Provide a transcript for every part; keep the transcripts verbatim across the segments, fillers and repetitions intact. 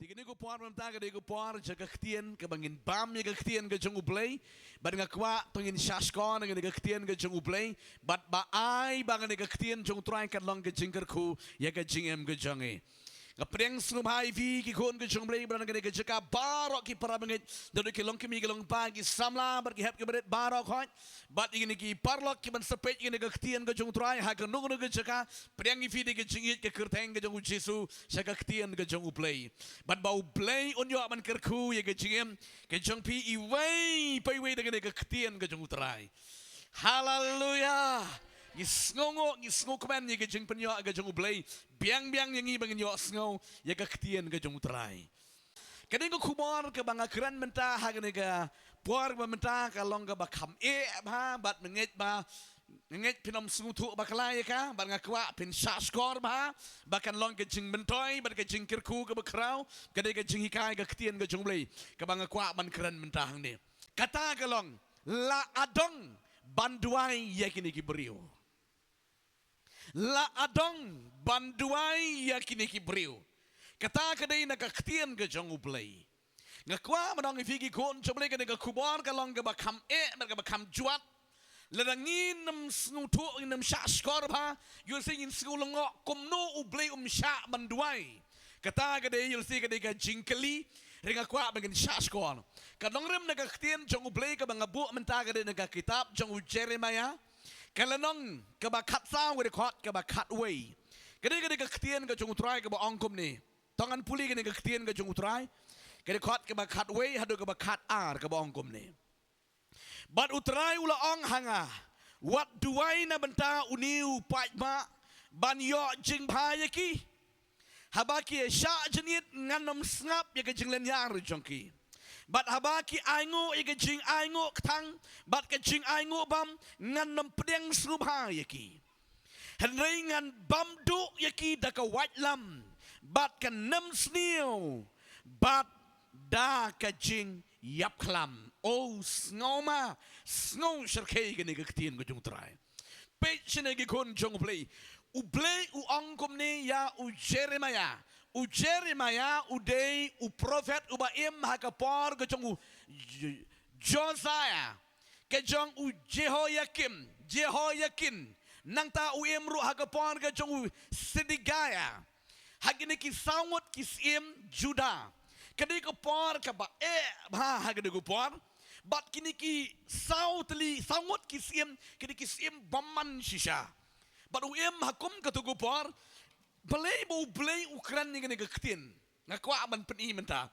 Ïa kane ka por mynta ka dei ka por jong ka ktien, kaba ngin bam ïa ka ktien ka jong U Blei. Bad nga kwah to ngin shahshkor na kane ka ktien ka jong U Blei, bad ba ai ba kane ka ktien jong U Trai kan long ka jingkyrkhu ïa ka jingim ka jong ngi. Nga pdiang sngewbha ïa phi ki khun ka jong U Blei ba na kane ka jaka, baroh ki para bangeit, naduh ki longkmie ki longkpa, ki samla bad ki hep ki barit baroh khoit. Bad ïa kine ki paralok kiban sa peit ïa kane ka ktien ka jong U Trai ha kano kano ka jaka, pdiang ïa phi da ka jingïeit ka kyrteng ka jong U Jisu sha ka ktien ka jong U Blei. Bad ba U Blei un ïoh ban kyrkhu ïa ka jingim ka jong phi iwei pa iwei da kane ka ktien ka jong U Trai. Haleluya. Ngi sngewnguh, ngi sngewkmen ïa ka jingpynïoh ka jong U Blei. Biang biang ïa ngi ba ngin ïohsngew ïa ka ktien ka jong U Trai. Ka dei ka khubor kaba nga kren mynta ha kane ka por ba mynta ka long kaba kham eh bha, bad nga ngeit ba, nga ngeit phin ym sngewthuh bakla ïa ka, bad nga kwah phin shahshkor bha ba kan long ka jingmyntoi bad ka jingkyrkhu kaba khraw. Ka dei ka jinghikai ka ktien ka jong U Blei kaba nga kwah ban kren mynta hangne. Kata ka long, la adong ban duwai ïa kine ki briew. La adong ban duwai ïa kine ki briew. Kata ka dei na ka ktien ka jong U Blei. Nga kwah ban ong ïa phi ki khun jong U Blei, kane ka khubor ka long kaba kham eh bad kaba kham jwat. Lada ngin ym sngewthuh, ngin ym shahshkor bha, ïoh lehse ngin sngew lyngngoh kumno U Blei um shah ban duwai. Kata ka dei, ïoh lehse ka dei ka jingkylli. Hynrei nga kwah ba ngin shahshkor. Ka nongrim na ka ktien jong U Blei kaba nga buh mynta ka dei na ka kitab jong u Jeremiah, ka lynnong kaba khatsaw, ka dkhot kaba khatwei. Ka dei, ka dei ka ktien ka jong U Trai kaba ong kumne. To ngan pule kane ka ktien ka jong U Trai. Ka dkhot kaba khatwei haduh kaba khatar, kaba ong kumne. Bad U Trai u la ong ha nga, wat duwai na bynta une u paidbah ban ïoh jingbha ïa ki. Haba ki ïa shah jynit ngan ym sngap ïa ka jinglynñiar jong ki. Bad haba ki ainguh ïa ka jingainguh kthang bad ka jingainguh bam, ngan ym pdiang sngewbha ïa ki. Hynrei ngan bam duh ïa ki da ka waitlam bad ka nemsniew bad da ka jingïapkhlam. O sngewma, sngew shyrkhei kane ka ktien ka jong U Trai. Peit shane ki khun jong U Blei. U Blei u ong kumne ïa u Jeremiah. U Jeremiah u dei u prophet uba im ha ka por ka jong u J-, Josiah, ka jong u Jehoiakim, Jehoiakin. Nangta u im ruh ha ka por ka jong u Sedekiah. Ha kine ki saw ngut ki syiem Judah. Ka dei ka por kaba eh bha ha kine ki por. Bad kine ki saw tylli, saw ngut ki syiem, kine ki syiem bymman shisha. Bad u im ha kum kato ka por. Balei ba U Blei u kren ïa kane ka ktien? Nga kwah ban pyni mynta.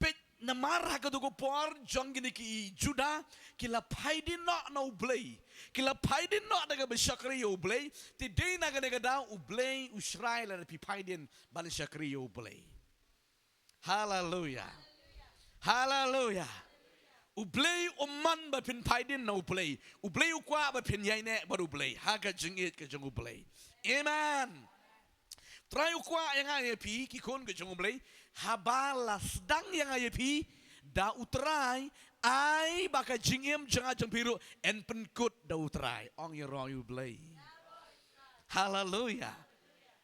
Peit, namar ha kato ka por jong kine ki Judah ki la phai dien noh na U Blei. Ki la phai dien noh da kaba shakri ïa U Blei. Te dei na kane ka daw U Blei u shrai lada phi phai dien ban shakri ïa U Blei. Haleluya. Haleluya. U Blei um mon ba phin phai dien na U Blei. U Blei u kwah ba phin ïaineh bad U Blei ha ka jingïeit ka jong U Blei. Amen. Trai u kwah ïa nga ïa phi ki khun ka jong U Blei, haba la sdang ïa nga ïa phi da U Trai, ai ba ka jingim jong nga jong phi ruh yn pynkut da U Trai. Ong ïaroh ïa U Blei. Haleluya.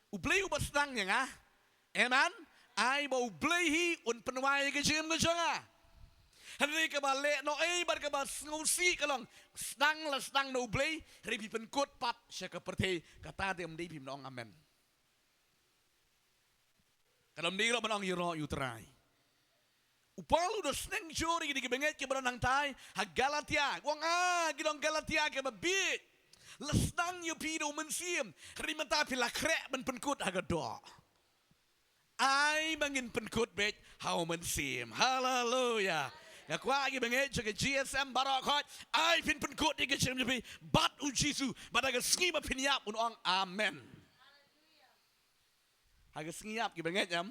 U Blei uba sdang ïa nga. Amen. Ai ba U Blei hi un pynwai ïa ka jingim ka jong nga. Hynrei kaba leh noh ei bad kaba sngewsih ka long, sdang la sdang na U Blei, hynrei phi pynkut pat sha ka pyrthei. Kata te ym dei phi ban ong amen. Ka dang dei ruh ban ong ïaroh ïa U Trai. U Paul u da sneng jur ïa ki bangeit kiba don hangtai ha Galatia. U ong, ah, ki don Galatia kiba bieit. La sdang ïa phi da U Mynsiem. Hynrei mynta phi la khreh ban pynkut ha ka doh. Ai ba ngin pynkut beit ha U Mynsiem. Haleluya. Nga kwah ki bangeit jong ka G S M baroh khoit, ai phin pynkut ïa ka jingim jong phi bad U Jisu. Bad ha ka sngi ba phin ïap un ong amen. Ha ka sngi ïap ki bangeit, em?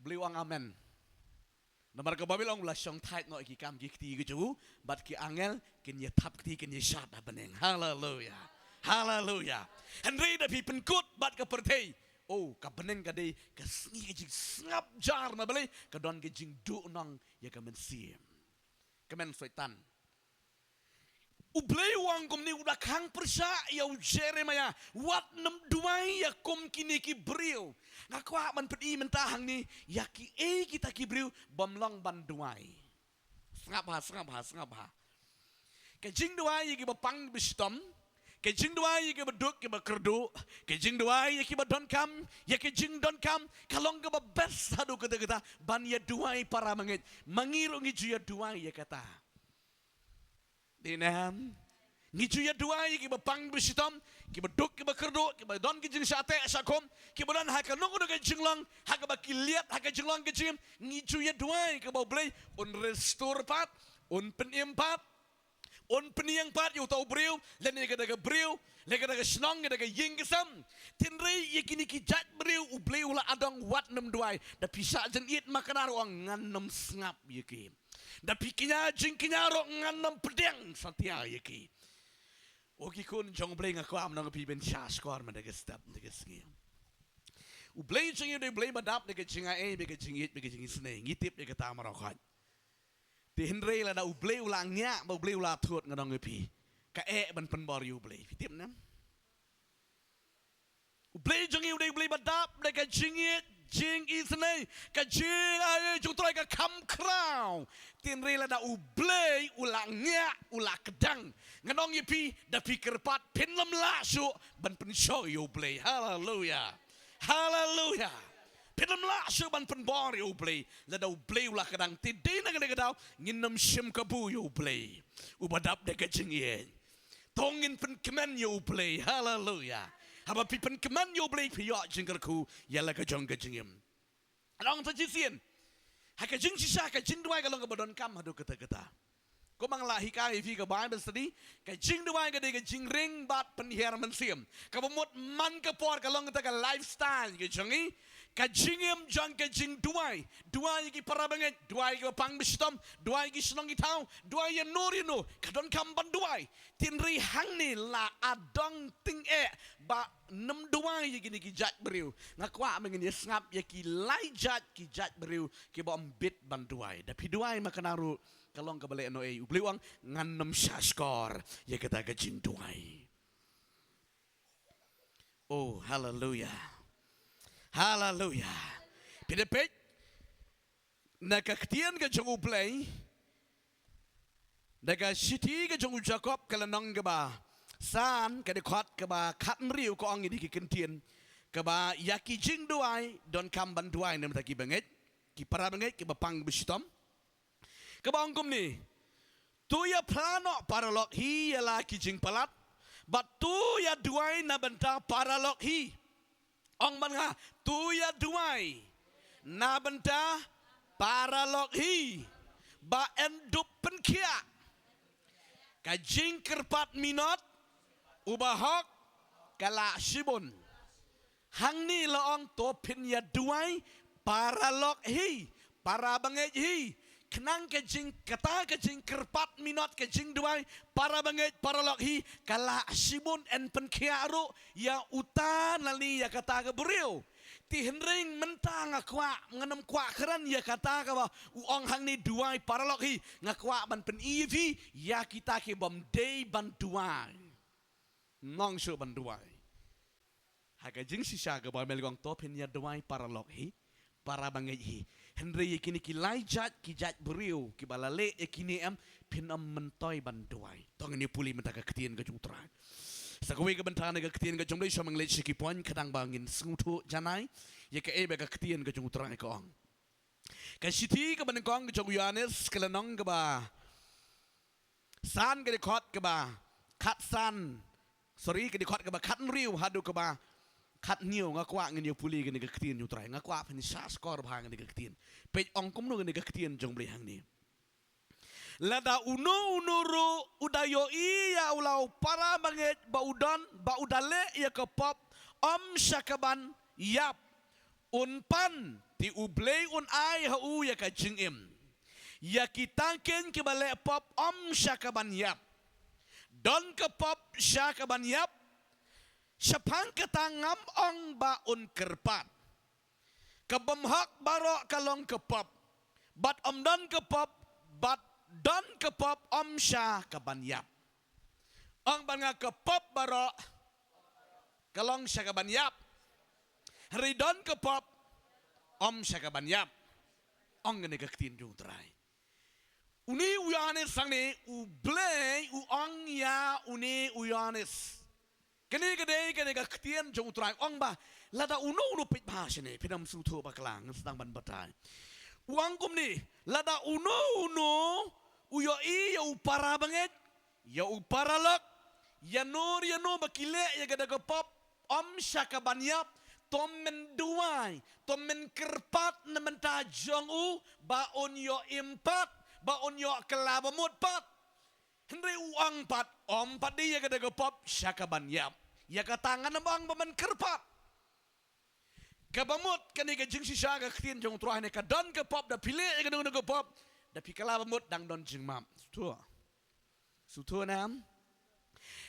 Blei u ong amen. Namar ka Baibl ong, u la shong thait noh ïa ki kam ki kti ki jong u, bad ki angel kin ïa thap kti, kin ïa shad ha bneng. Haleluya. Haleluya. Hynrei da phi pynkut bad ka pyrthei, oh, ka bneng ka dei ka sngi ka jingsngap jar, namar balei? Ka don ka jingduhnong ïa ka mynsiem. Kmen Soitan. U Blei u ong kumne, u da khang pyrshah ïa u Jeremiah, wat nym duwai ïa kum kine ki briew. Nga kwah ban pyni mynta hangne ïa kiei kita ki briew bym long ban duwai. Sngap ha, sngap ha, sngap ha. Ka jingduwai ïa kiba pang ba shitom, ka jingduwai ïa kiba duk kiba kyrduh, ka jingduwai ïa kiba donkam, ïa ka jingdonkam, ka long kaba best haduh katta katta ban ïa duwai para bangeit. Ma ngi ruh ngi ju ïa duwai ïa kata. Dei ne em? Ngi ju ïa duwai ïa kiba pang ba shitom, kiba duk kiba kyrduh, kiba don ki jingshah teh shah khum, kiba don ha kano kano ka jinglong, ha kaba ki liat ha ka jinglong ka jingim, ngi ju ïa duwai kaba U Blei un restore pat, un pynim pat, un pynïeng pat ïa uta u briew, lane ïa kata ka briew, lane ïa kata ka shnong, ïa kata ka ïing ka sem. Hynrei ïa kine ki jait briew U Blei u la adong, wat nym duwai. Da phi shah jingïeit ma kane ruh ngan nym sngap ïa ki. Da phi kñia jingkñia ruh ngan nym pdiang satia ïa ki. O ki khun jong U Blei, nga kwah ban ong ïa phi ban shah shkor mynta ka step, mynta ka sngi. U Blei jong ngi u dei U Blei ba dap da ka jingai, da ka jingïeit, da ka jingisynei. Ngi tip ïa kata markhot. Te hynrei lada U Blei u la ngiah, ba U Blei u la thut, ngan ong ïa phi, ka eh ban pynbor ïa U Blei. Phi tip ne em? U Blei jong ngi u dei U Blei ba dap da ka jingïeit, jingisynei, ka jingai jong U Trai ka kham khraw. Te hynrei lada U Blei u la ngiah, u la kdang, ngan ong ïa phi, da phi kyrpad phin nym lah shuh ban pynshoh ïa U Blei. Haleluia. Haleluia. Phin nym lah shuh ban pynbor ïa U Blei. Lada U Blei u la kdang, te dei na kane ka daw ngin nym shim kabu ïa U Blei uba dap da ka jingïeit. To ngin pynkmen ïa U Blei. Haleluia. Haba phi pynkmen ïa U Blei phi ïoh jingkyrkhu ïa la ka jong ka jingim. Ngan ong sa shisien, ha ka jingshisha ka jingduwai ka long kaba donkam haduh katta katta. Kumba nga la hikai ïa phi ka Bible study, ka jingduwai ka dei ka jingring bad pynhiar mynsiem. Kaba mut man ka por ka long kata ka lifestyle ka jong ngi. Ka jingim jong ka jingduwai. Duwai ïa ki para bangeit, duwai ïa kiba pang ba shitom, duwai ïa ki shnong ki thaw, duwai ïa no ïa no. Ka donkam ban duwai. Te hynrei hangne la adong tyngeh ba nym duwai ïa kine ki jait briew. Nga kwah ba ngin ïa sngap ïa ki lai jait ki jait briew kiba ym bit ban duwai. Da phi duwai ma kane ruh ka long kaba leh noh ei. U Blei u ong ngan nym shah shkor ïa kata ka jingduwai. Oh, haleluia. Haleluia. Phi da peit na ka ktien ka jong U Blei, na ka shithi ka jong u Jakob ka lynnong kaba san, ka dkhot kaba khathynriew, ka ong ïa kine ki kyntien kaba ïa ki jingduwai donkam ban duwai na bynta ki bangeit, ki para bangeit kiba pang ba shitom. Kaba ong kumne: To ïa phla noh paralok hi ïa la ki jingpalat, bad to ïa duwai na bynta paralok hi. Ong ban nga: To ïa duwai na bynta paralok hi, ba yn dup pynkhiah. Ka jingkyrpad minot u bahok ka lah shibun. Hangne la ong to phin ïa duwai paralok hi, para bangeit hi. Khnang ka jing, kata ka jingkyrpad minot, ka jingduwai para bangeit, paralok hi, ka lah shibun, yn pynkhiah ruh ïa uta lane ïa kata ka briew. Te hynrei mynta nga kwah, ngan nym kwah kren ïa kata kaba u ong hangne duwai paralok hi. Nga kwah ban pyni ïa phi ïa kita ki bym dei ban duwai. Nong shuh ban duwai. Ha ka jingshisha ka Baibl ka ong to phin ïa duwai paralok hi, para bangeit hi. Hynrei ïa kine ki lai jait ki jait briew kiba la leh ïa kine em, phin ym myntoi ban duwai. To ngin ïa pule mynta ka ktien ka jong U Trai. Sa kawei ka bynta na ka ktien ka jong U Blei, sha ma nga leit sha ki point, khnang ba ngin sngewthuh janai ïa kaei ba ka ktien ka jong U Trai ka ong. Ka shithi kaba nyngkong ka jong u Ïoannis, ka lynnong kaba san, ka dkhot kaba khatsan, sorry, ka dkhot kaba khathynriew haduh kaba khathynñiew. Nga kwah ngin ïa pule kane ka ktien jong U Trai. Nga kwah phin shah shkor bha kane ka ktien. Peit ong kumno kane ka ktien jong U Blei hangne: Lada uno uno ruh u da ïohi ïa u la u para bangeit ba u don, ba u da leh ïa ka pop, ym sha kaban ïap, un pan, te U Blei un ai ha u ïa ka jingim. Ïa kita keiñ kiba leh pop ym sha kaban ïap. Don ka pop sha kaban ïap. Shaphang kata ngam ong ba un kyrpad. Ka bymhok baroh ka long ka pop. Bad ym don ka pop, bad don ka pop ym sha kaban ïap. Ong bad nga ka pop baroh ka long sha ka ban ïap. Hynrei don ka pop ym sha ka ban ïap. Ong kane ka ktien jong U Trai. Une u Ïoannis hangne, U Blei u ong ïa une u Ïoannis. Kane ka dei kane ka ktien jong U Trai, ong ba lada uno uno, peit bha shane, phin ym sngewthuh bakla, ngan sdang ban batai. U ong kumne, lada uno uno u ïohi ïa u para bangeit, ïa u para lok, ïano ïano ba ki leh ïa kata ka pop ym sha ka ban ïap, to men duwai, to men kyrpad na bynta jong u ba un ïoh im pat, ba un ïoh kylla bamut pat. Hynrei u ong pat, ym pat dei ïa kata ka pop sha ka ban ïap. Ïa kata ngan ym ong ba men kyrpad. Kaba mut kane ka jingshisha ka ktien jong U Trai ne, ka don ka pop, da phi leh ïa kano kano ka pop, da phi kylla bamut, dang don jingmap. Sngewthuh? Sngewthuh ne em?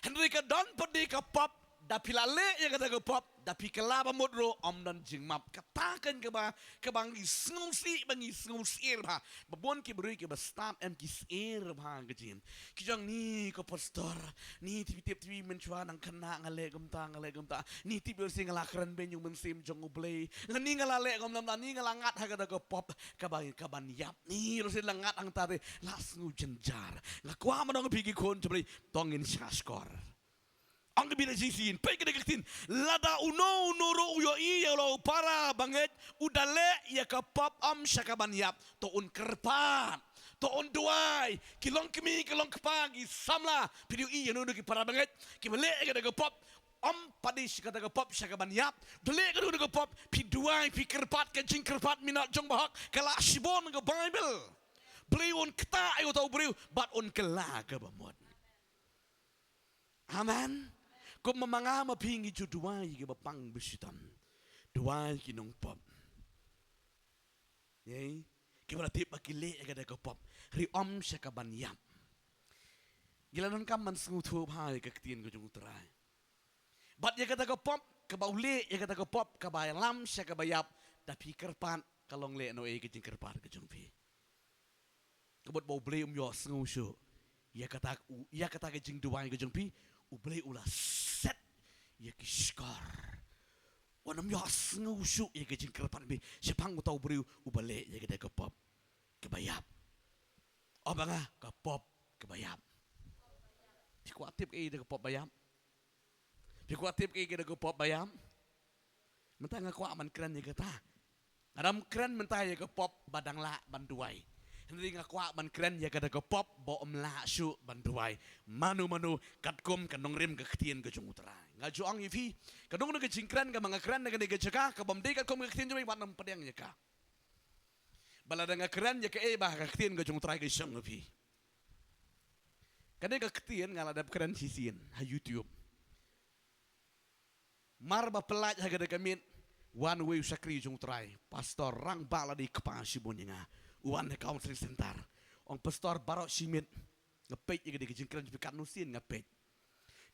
Hynrei ka don pat dei ka pop, da phi la leh ïa kata ka pop, da phi kylla bamut ruh, ym don jingmap. Kata kan kaba, kaba ngi sngewsih, ba ngi sngewsih bha. Ba bun ki briew kiba stad em ki sngewsih bha ka jingim. Ki ong, ni ko pastor, ni tip tip tip mynshuwa nang khynnah nga leh kumta, nga leh kumta. Ni tip ïoh sien nga la kren beiñ ïa u mynsiem jong U Blei. Nga ni nga la leh kumta, ni nga la ngat ha kata ka pop kaba, ka ban ïap. Ni ïoh sien la ngat hangta te la sngew jynjar. Nga kwah ban ong ïa phi ki khun jong U Blei, to ngin sngap skor. Ong ka bynta jingshisha, peit kane ka ktien. Lada uno uno ruh u ïohi ïa u para bangeit u da leh ïa ka pop ym sha ka ban ïap, to un kyrpad, to un duwai. Ki long kmie, ki long kpa, ki samla, phi ïohi ïa uno uno ki para bangeit kiba leh ïa kata ka pop, ym pat dei sha kata ka pop sha ka ban ïap, da leh ïa kano kano ka pop, phi duwai, phi kyrpad, ka jingkyrpad minot jong bahok ka lah shibun ka Baibl. Blei un ktah ïa uta u briew bad un kylla ka bamut. Amen. Kumba ma nga ma phi ngi ju duwai ïa kiba pang ba shitom. Duwai ïa ki nongpop. Ei, kiba la tip ba ki leh ïa kata ka pop, hynrei ym sha ka ban ïap. Ngi la donkam ban sngewthuh bha ïa ka ktien ka jong U Trai. Bad ïa kata ka pop kaba u leh, ïa kata ka pop kaba ïalam sha kaba ïap, da phi kyrpad, ka long lehnohei ka jingkyrpad ka jong phi. Ka mut ba U Blei um ïohsngew shuh ïa kata, ïa kata ka jingduwai ka jong phi. U Blei u la set ïa ki shkor. Un ym ïohsngew shuh ïa ka jingkyrpad phi shaphang uta u briew uba leh ïa kata ka pop kaba ïap. Ong ba nga ka pop kaba ïap. Phi kwah tip kaei ka pop ba ïap? Phi kwah tip kaei ka pop ba ïap? Mynta nga kwah ban kren ïa kata. Nga dang kren mynta ïa ka pop ba dang lah ban duwai. Hynrei nga kwah ban kren ïa kata ka pop ba um lah shuh ban duwai. Mano mano katkum ka nongrim ka ktien ka jong U Trai. Nga ju ong ïa phi, ka don ka jingkren kaba nga kren na kane ka jaka, kaba ym dei katkum ka ktien jong phi, wat nym pdiang ïa ka. Ba lada nga kren ïa kaei ba ha ka ktien ka jong U Trai ka shong ha phi. Kane ka ktien nga la dep kren shisien ha YouTube. Mar ba pyllait ha kata ka miet, wan uwei u shakri jong U Trai, Pastor Rangbah, la dei kpa shibun ïa nga. U wan ha Counseling Center. Ong, Pastor, baroh shi miet nga peit ïa kata ka jingkren jong phi, katno sien nga peit.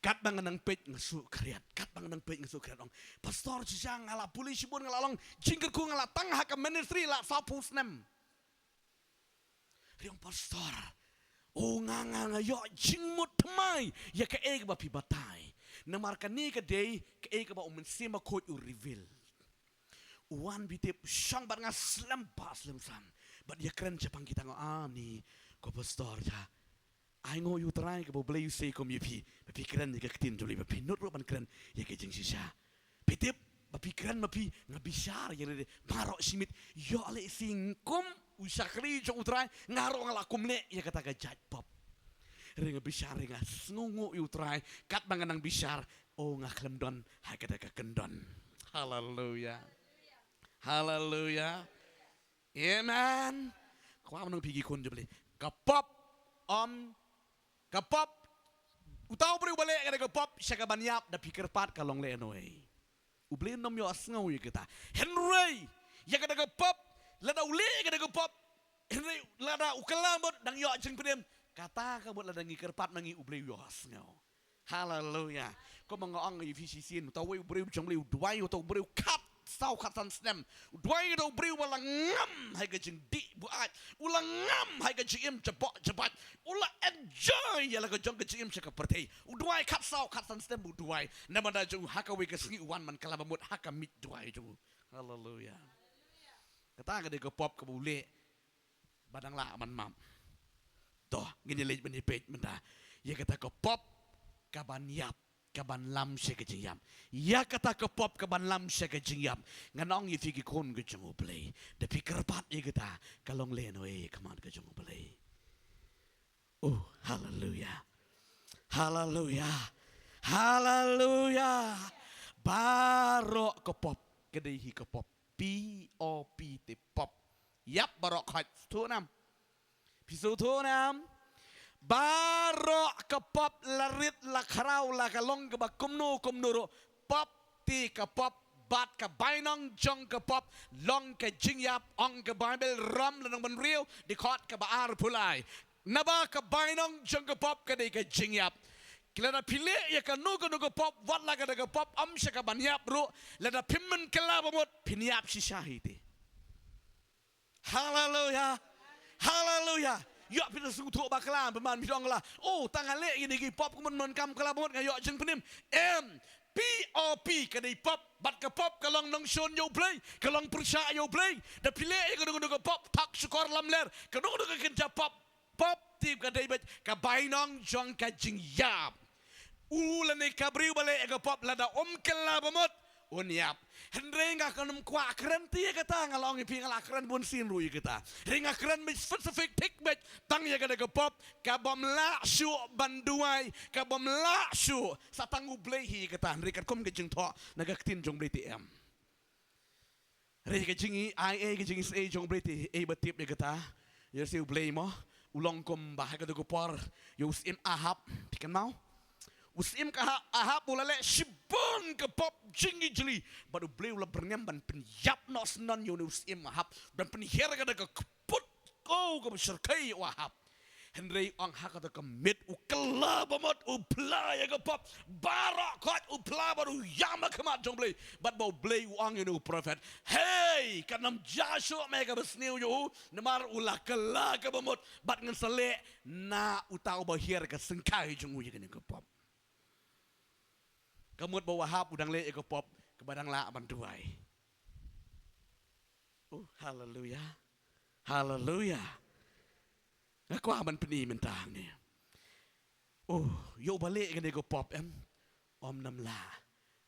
Katba nga nang peit nga shu khriat, katba nga nang peit nga shu khriat. Ong, Pastor, shisha nga la pule shibun, nga la long jingkyrkhu, nga la tang ha ka ministry la sawphew snem. Hynrei ong, Pastor, o nga, nga, nga ïoh jingmut thymmai ïa kaei kaba phi batai. Namar kane ka dei kaei kaba u Mynsiem Bakhuid u reveal. U wan, phi tip, shong bad nga slem bha slem san. Bad ïakren shaphang kita, nga ong, ani, ko Pastor, ja. Ai nguh ïa U Trai kaba U Blei u sei kum ïa phi, ba phi kren ïa ka ktien jong U Blei, ba phi nud ruh ban kren ïa ka jingshisha. Phi tip, ba phi kren ma phi, nga bishar ïa lade baroh shi miet, ïoh lehse kum u shakri jong U Trai, nga ruh nga la kum leh ïa kata ka jait pop. Hynrei nga bishar, hynrei nga sngewnguh ïa U Trai, katba nga nang bishar, o nga khlem don ha kata ka kyndon. Haleluya. Haleluya. Amen. Kwah ban ong ïa phi ki khun jong U Blei, ka pop, ym, ka pop, uta u briew uba leh ïa kata ka pop sha ka ban ïap, da phi kyrpad, ka long lehnohei. U Blei um ïohsngew ïa kata. Hynrei ïa kata ka pop, lada u leh ïa kata ka pop, hynrei lada u kylla mut, dang ïoh jingpynim, kata ka mut lada ngi kyrpad ma ngi, U Blei u ïohsngew. Haleluya. Kumba nga ong ïa phi shisien, uta uwei u briew jong U Blei u duwai ïa uta u briew khatsaw khatsan snem. U duwai ïa uta u briew ba la ngam ha ka jingdih buaid. U la ngam ha ka jingim jaboh jabaid. U la enjoy ïa la ka jong ka jingim sha ka pyrthei. U duwai khatsaw khatsan snem u duwai. Namar da jong u ha kawei ka sngi u wan ban kylla ba mut ha ka miej duwai jong u. Haleluia. Kata ka dei ka pop kaba u leh ba dang lah ban map. To, ngin ïa leit ban ïa peit mynta ïa kata ka pop kaban ïap, kaban lam sha ka jingïap. Ïa kata ka pop kaban lam sha ka jingïap. Ngan ong ïa phi ki khun ka jong U Blei, da phi kyrpad ïa kata, ka long lehnoh ïa ka khmat ka jong U Blei. Oh, haleluia. Haleluia. Haleluia. Baroh ka pop ka dei hi ka pop. P O P te pop. Ïap baroh khoit. Sngewthuh nam? Phi sngewthuh nam? Baroh ka pop, la rit la khraw, la ka long kaba kumno kumno ruh, pop te ka pop, bad ka bainong jong ka pop long ka jingïap. Ong ka Baibl, Rom lynnong ba hynriew, dkhot kaba arphew lai. Naba ka bainong jong ka pop ka dei ka jingïap. Lada phi leh ïa kano kano ka pop, wat la ka dei ka pop ym sha kaban ïap ruh, lada phim pynkylla ba mut, phin ïap shisha hi te. Haleluia. Haleluia. Ïoh phi da sngewthuh bakla, phi man phi ong la, oh, tang nga leh ïa kine ki pop kumno, man kam kylla ba mut nga ïoh jingpynim. Em, P O P ka dei pop, bad ka pop ka long nongshun ïa U Blei, ka long pyrshah ïa U Blei. Da phi leh ïa kano kano ka pop, thok shukor lamler, kano kano ka kynja pop, pop te ka dei beit ka bainong jong ka jingïap. U lane ka briew ba leh ïa ka pop, lada um kylla ba mut, un ïap. Hynrei nga khlem kwah kren te ïa kata, nga la ong ïa phi, nga la kren bun sien ruh ïa kata. Hynrei nga kren beit specific thik beit tang ïa kata ka pop kabym lah shuh ban duwai, kabym lah shuh. Sa tang U Blei hi ïa kata, hynrei katkum ka jingthoh na ka ktien jong U Blei te em. Hynrei ka jingaiei, ka jingisynei jong U Blei te, ei ba tip ïa kata. Ïa si U Blei mo, u long kumba ha kato ka por ïa u syiem Ahab, phi kynmaw? U syiem ka Ha-, Ahab u la leh shibun ka pop jingijli, bad U Blei u la byrngem ban pynïap noh syndon ïa une u syiem Ahab, ban pynhiar kata ka kput ko kaba shyrkhei ïa u Ahab. Hynrei ong ha kata ka miet u kylla ba mut, u phla ïa ka pop baroh khoit, u phla bad u ïam ha khmat jong U Blei. Bad ba U Blei u ong ïa une u prophet, hei, kan ym jia shuh me kaba sniew ïa u, namar u la kylla kaba mut, bad ngan sa leh na uta uba hiar ka syngkai jong u ïa kane ka pop. Ka mut ba u Ahab u dang leh ïa ka pop kaba dang lah ban duwai. Oh, haleluia. Haleluia. Nga kwah ban pyni mynta hangne. Oh, ïa uba leh kane ka pop em, ym nym lah,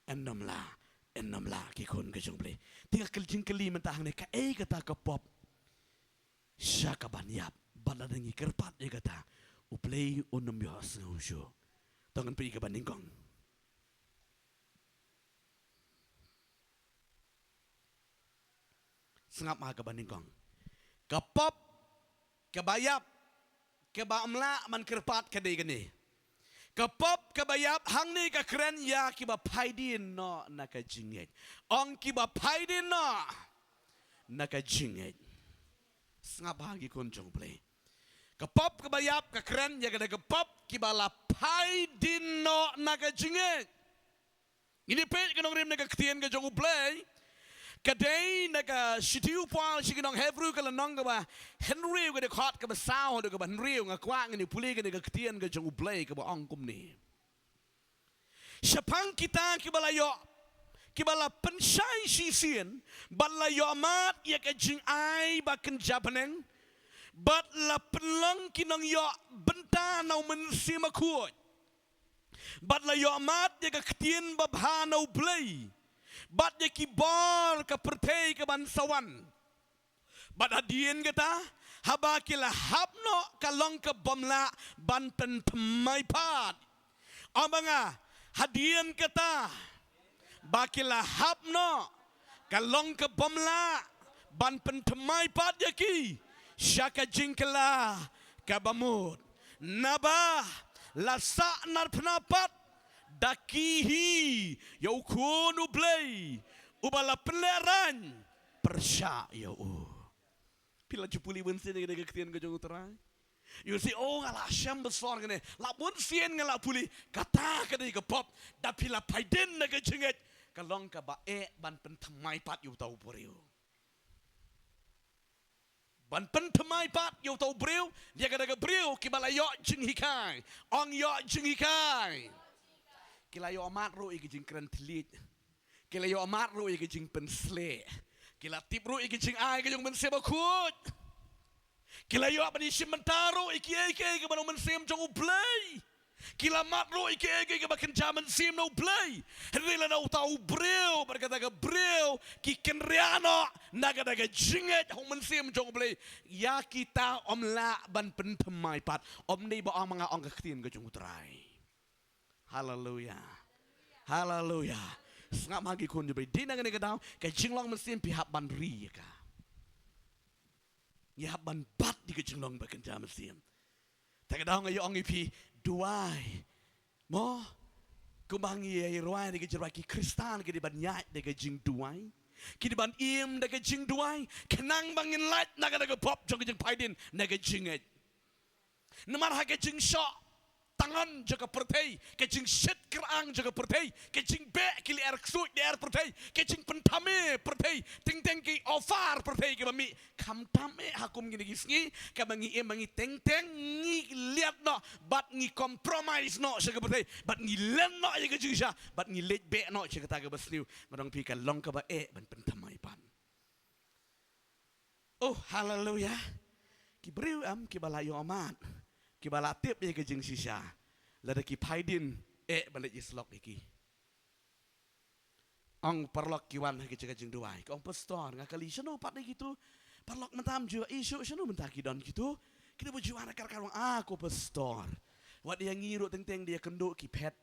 ym nym lah, ym nym lah, ki khun ka jong U Blei. Te ka jingkylli mynta hangne, kaei kata ka pop sha kaban ïap, bad lada ngi kyrpad ïa kata, U Blei un nym ïohsngew shuh. To ngan pyni kaba nyngkong. Sngap ha kaba nyngkong. Ka pop kaba ïap, kaba ym lah ban kyrpad ka dei kane. Ka pop kaba ïap hangne ka kren ïa kiba phai dien noh na ka jingngeit. Ong kiba phai dien noh na ka jingngeit. Sngap ha ki khun jong U Blei. Ka pop kaba ïap ka kren ïa kane ka pop kiba la phai dien noh na ka jingngeit. Ngin ïa peit ka nongrim na ka ktien ka jong U Blei. Ka dei na ka shithi u Paul sha ki nong Hebru ka lynnong kaba hynriew, ka dkhot kaba saw haduh kaba hynriew, nga kwah ngin ïa pule kane ka ktien ka jong U Blei kaba ong kumne. Shaphang kita kiba la ïoh, kiba la pynshai shisien, bad la ïoh mad ïa ka jingai ba kynja bneng, bad la pynlong ki nongïoh bynta na U Mynsiem Bakhuid. Bad la ïoh mad ïa ka ktien babha na U Blei, bad ïa ki bor ka pyrthei kaban sa wan. Bad hadien kata, haba ki la hap noh ka long kabym lah ban pynthymmai pat. Ong ba nga, hadien kata, ba ki la hap noh ka long kabym lah ban pynthymmai pat ïa ki sha ka jingkylla kaba mut. Naba la sahnarphna pat da ki hi ïa U Khun U Blei, uba la pynlehraiñ pyrshah ïa u. Phi la ju pule bun sien ïa kane ka ktien ka jong U Trai? Ïoh si, oh, nga la shem ba sor kane. La bun sien nga la pule, kata ka dei ka pop, da phi la phai dien na ka jingngeit, ka long kaba eh ban pynthymmai pat ïa uta u briew. Ban pynthymmai pat ïa uta u briew, ïa kata ka briew, kiba la ïoh jinghikai. Ong ïoh jinghikai. Ki la ïoh mad ruh ïa ki jingkren thylliej. Ki la ïoh mad ruh ïa ki jingpynsleh. Ki la tip ruh ïa ki jingai ka jong u Mynsiem Bakhuid. Ki la ïoh ban ïashim bynta ruh ïa kiei kiei kiba na u mynsiem jong U Blei. Ki la mad ruh ïa kiei kiei kiba kynja mynsiem na U Blei. Hynrei lada uta u briew bad kata ka briew ki kynriah noh na kata ka jingngeit ha u Mynsiem jong U Blei, ïa kita ym lah ban pynthymmai pat. Ym dei ba ong ma nga, ong ka ktien ka jong U Trai. Haleluia. Haleluia. Sngap ha ki khun jong U Blei. Dei na kane ka daw, ka jinglong mynsiem phi hap ban ri ïa ka. Ngi hap ban bat ïa ka jinglong ba kynja mynsiem. Te ka daw nga ïa ong ïa phi, duwai. Mo? Kumba ngi ïa rwai da ka jingrwai, ki Khristan ki dei ban ïaid da ka jingduwai. Ki dei ban im da ka jingduwai. Khnang ba ngin lait na kata ka pop jong ka jingphaidien na ka jingngeit. Namar ha ka jingshoh tang jong ka pyrthei, ka jingshit kyrang jong ka pyrthei, ka jingbeh ki lyer ksuid lyer pyrthei, ka jingpynthame pyrthei, teng teng ki offer pyrthei kiba mih. Khamtam eh ha kum kine ki sngi, kaba ngi im ba ngi teng teng ngi liat noh, bad ngi compromise noh sha ka pyrthei, bad ngi len noh ïa ka jingshisha, bad ngi leit beh noh sha kata kaba sniew. Nga ong ïa phi, ka long kaba eh ban pynthymmai pat. Oh, haleluia. Ki briew em kiba la ïoh mad, kiba la tip ïa ka jingshisha, lada ki phaidien, eh, ban leit ïasyllok ïa ki. Ong paralok ki wan ha ki jaka jingduwai, ki ong, "Pastor, nga kali shano pat ïa kitu." Paralok mynta ym ju ïohi shuh shano mynta ki don kitu. Ki dei ba ju wan ha ka kyrkhu, ong, "Ah, ko pastor, wat ïa ngi ruh teng teng da ïakynduh ki phet.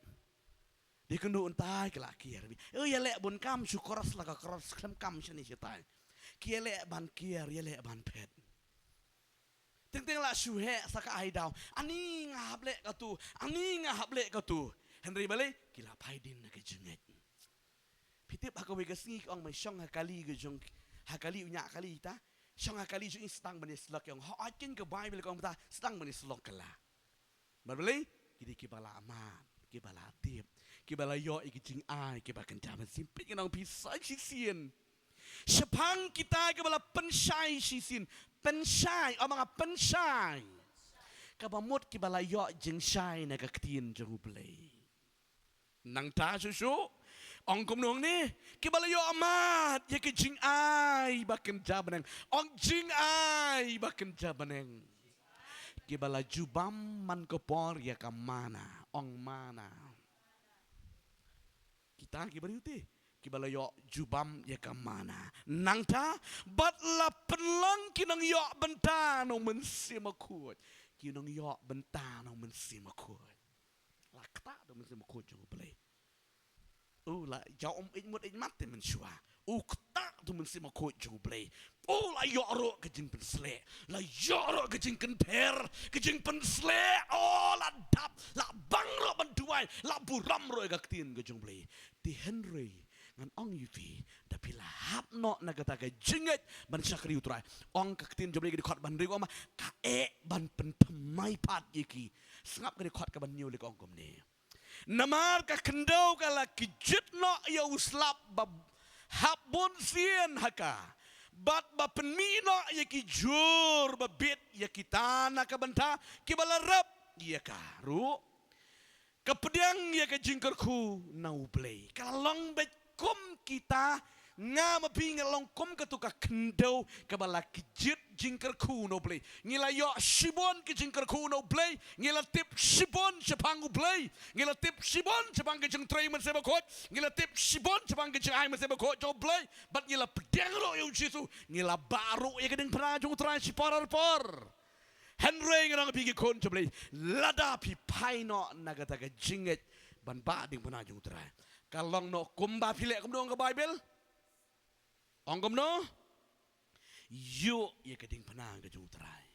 Da ïakynduh, mynta ki la kiar. Ïa leh bun kam, shu cross la ka cross, khlem kam shane shatai. Ki ïa leh ban kiar, ïa leh ban phet. Teng teng la shu heh sa ka ai daw. Ani nga hap leh katu, ani nga hap leh katu." Hynrei balei? Ki la phaidien na ka jingngeit. Phi tip ha kawei ka sngi ki ong, "Me shong ha kali ka jong, ha kali u ñiah kali ta. Shong ha kali jong i, sdang ban ïasyllok." Ki ong, "Hooid, kein ka Baibl ka ong ta, sdang ban ïasyllok ka la." Bad balei? Ki dei kiba la mad, kiba la tip, kiba la ïoh ïa ki jingai kiba kynja mynsiem. Peit, ngan ong ïa phi, sa shisien, shaphang kita kiba la pynshai shisien, pynshai, ong ma nga, pynshai, kaba mut kiba la ïoh jingshai na ka ktien jong U Blei. Nangta shuh shuh, ong kumno hangne? Kiba la ïoh mad ïa ki jingai ba kynja bneng. Ong, jingai ba kynja bneng. Kiba la ju bam man ka por ïa ka manna. Ong, manna. Kita ki briew te, kiba la ïoh ju bam ïa ka manna. Nangta, bad la pynlong ki nongïoh bynta na u Mynsiem Bakhuid. Ki nongïoh bynta na u Mynsiem Bakhuid. La ktah da u Mynsiem Bakhuid jong U Blei. U la jaw, um ïeit mut ïeit mat te mynshuwa. U ktah da u Mynsiem Bakhuid jong U Blei. U la ïoh ruh ka jingpynsleh. La ïoh ruh ka jingkynpher, ka jingpynsleh. O, la dap, la bang ruh ban duwai, la burom ruh ïa ka ktien ka jong U Blei. Te hynrei ngan ong ïa phi, da phi la hap noh na kata ka jingngeit ban shakri U Trai. Ong ka ktien jong U Blei, ka dkhot ba hynriew, ong ma, ka eh ban pynthymmai pat ïa ki. Sngap ka dkhot kaba hynñiew, leh ka ong kumne. Namar ka khyndew ka la kjit noh ïa u slap ba hap bun sien ha ka, bad ba pynmih noh ïa ki jhur ba bit ïa kita na ka bynta kiba la rep ïa ka ruh. Ka pdiang ïa ka jingkyrkhu na U Blei. Ka la long beit kum kita, nga ma phi ngi la long kum katu ka khyndew kaba la kjit jingkyrkhu na U Blei. Ngi la ïoh shibun ka jingkyrkhu na U Blei. Ngi la tip shibun shaphang U Blei. Ngi la tip shibun shaphang ka jingtrei Mynsiem Bakhuid. Ngi la tip shibun shaphang ka jingai Mynsiem Bakhuid jong U Blei. Bad ngi la pdiang ruh ïa U Jisu. Ngi la bah ruh ïa ka diengphna jong U Trai shipor ar por. Hynrei ngan ong ïa phi ki khun jong U Blei, lada phi phai noh na kata ka jingngeit ban bah diengphna jong U Trai, ka long noh kumba phi leh kumno, ong ka Baibl. Ong kumno? Ïoh ïa ka diengphna ka jong U Trai.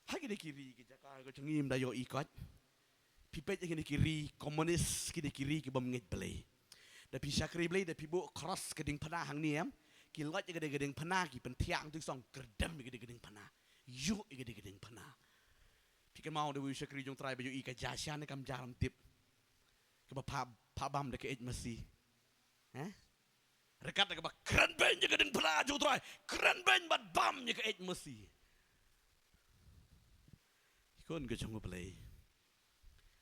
Ha kine ki ri ki jaka ka jong ngi ym da ïohi kot. Phi peit ïa kine ki ri komunis, kine ki ri ki bym ngeit Blei. Da phi shakri Blei, da phi buh cross ka diengphna hangne em, ki loit ïa ka dieng, ka diengphna, ki pynthiah hangto, ki song kyrdem ïa ka dieng, ka diengphna. Ïoh ïa ka dieng, ka diengphna. Phi kynmaw da uwei u shakri jong U Trai ba ïohi ka jia sha ne kam jia, ym tip. Kaba phah, phah bam da ka eit masi. Eh? Ryngkat kaba kren beiñ ïa ka diengphna jong u Trai, kren beiñ bad bam ïa ka eit masi. Ki khun ka jong u Blei,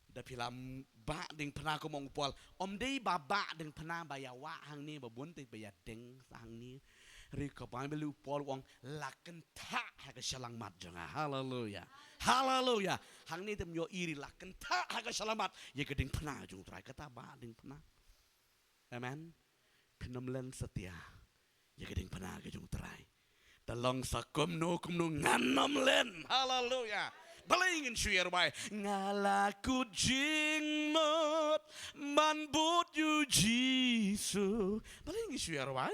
da phi la bah diengphna kum u ong u Paul, ym dei ba bah diengphna ba ïa wah hangne ba bun te ba ïa deng sa hangne. Hynrei ka Baibl u Paul u ong la kynthah ha ka shyllangmat jong nga. Haleluya. Haleluya. Hangne te ym ïohi, la kynthah ha ka shyllangmat ïa ka diengphna jong u Trai, kata bah diengphna. Amen. Phin ym len satia ïa ka diengphna ka jong u Trai. Da long sa kumno kumno ngan ym len. Haleluya. Balei ngin shu ïa rwai? Nga la kut jingmut ban bud ïa u Jisu. Balei ngin shu ïa rwai?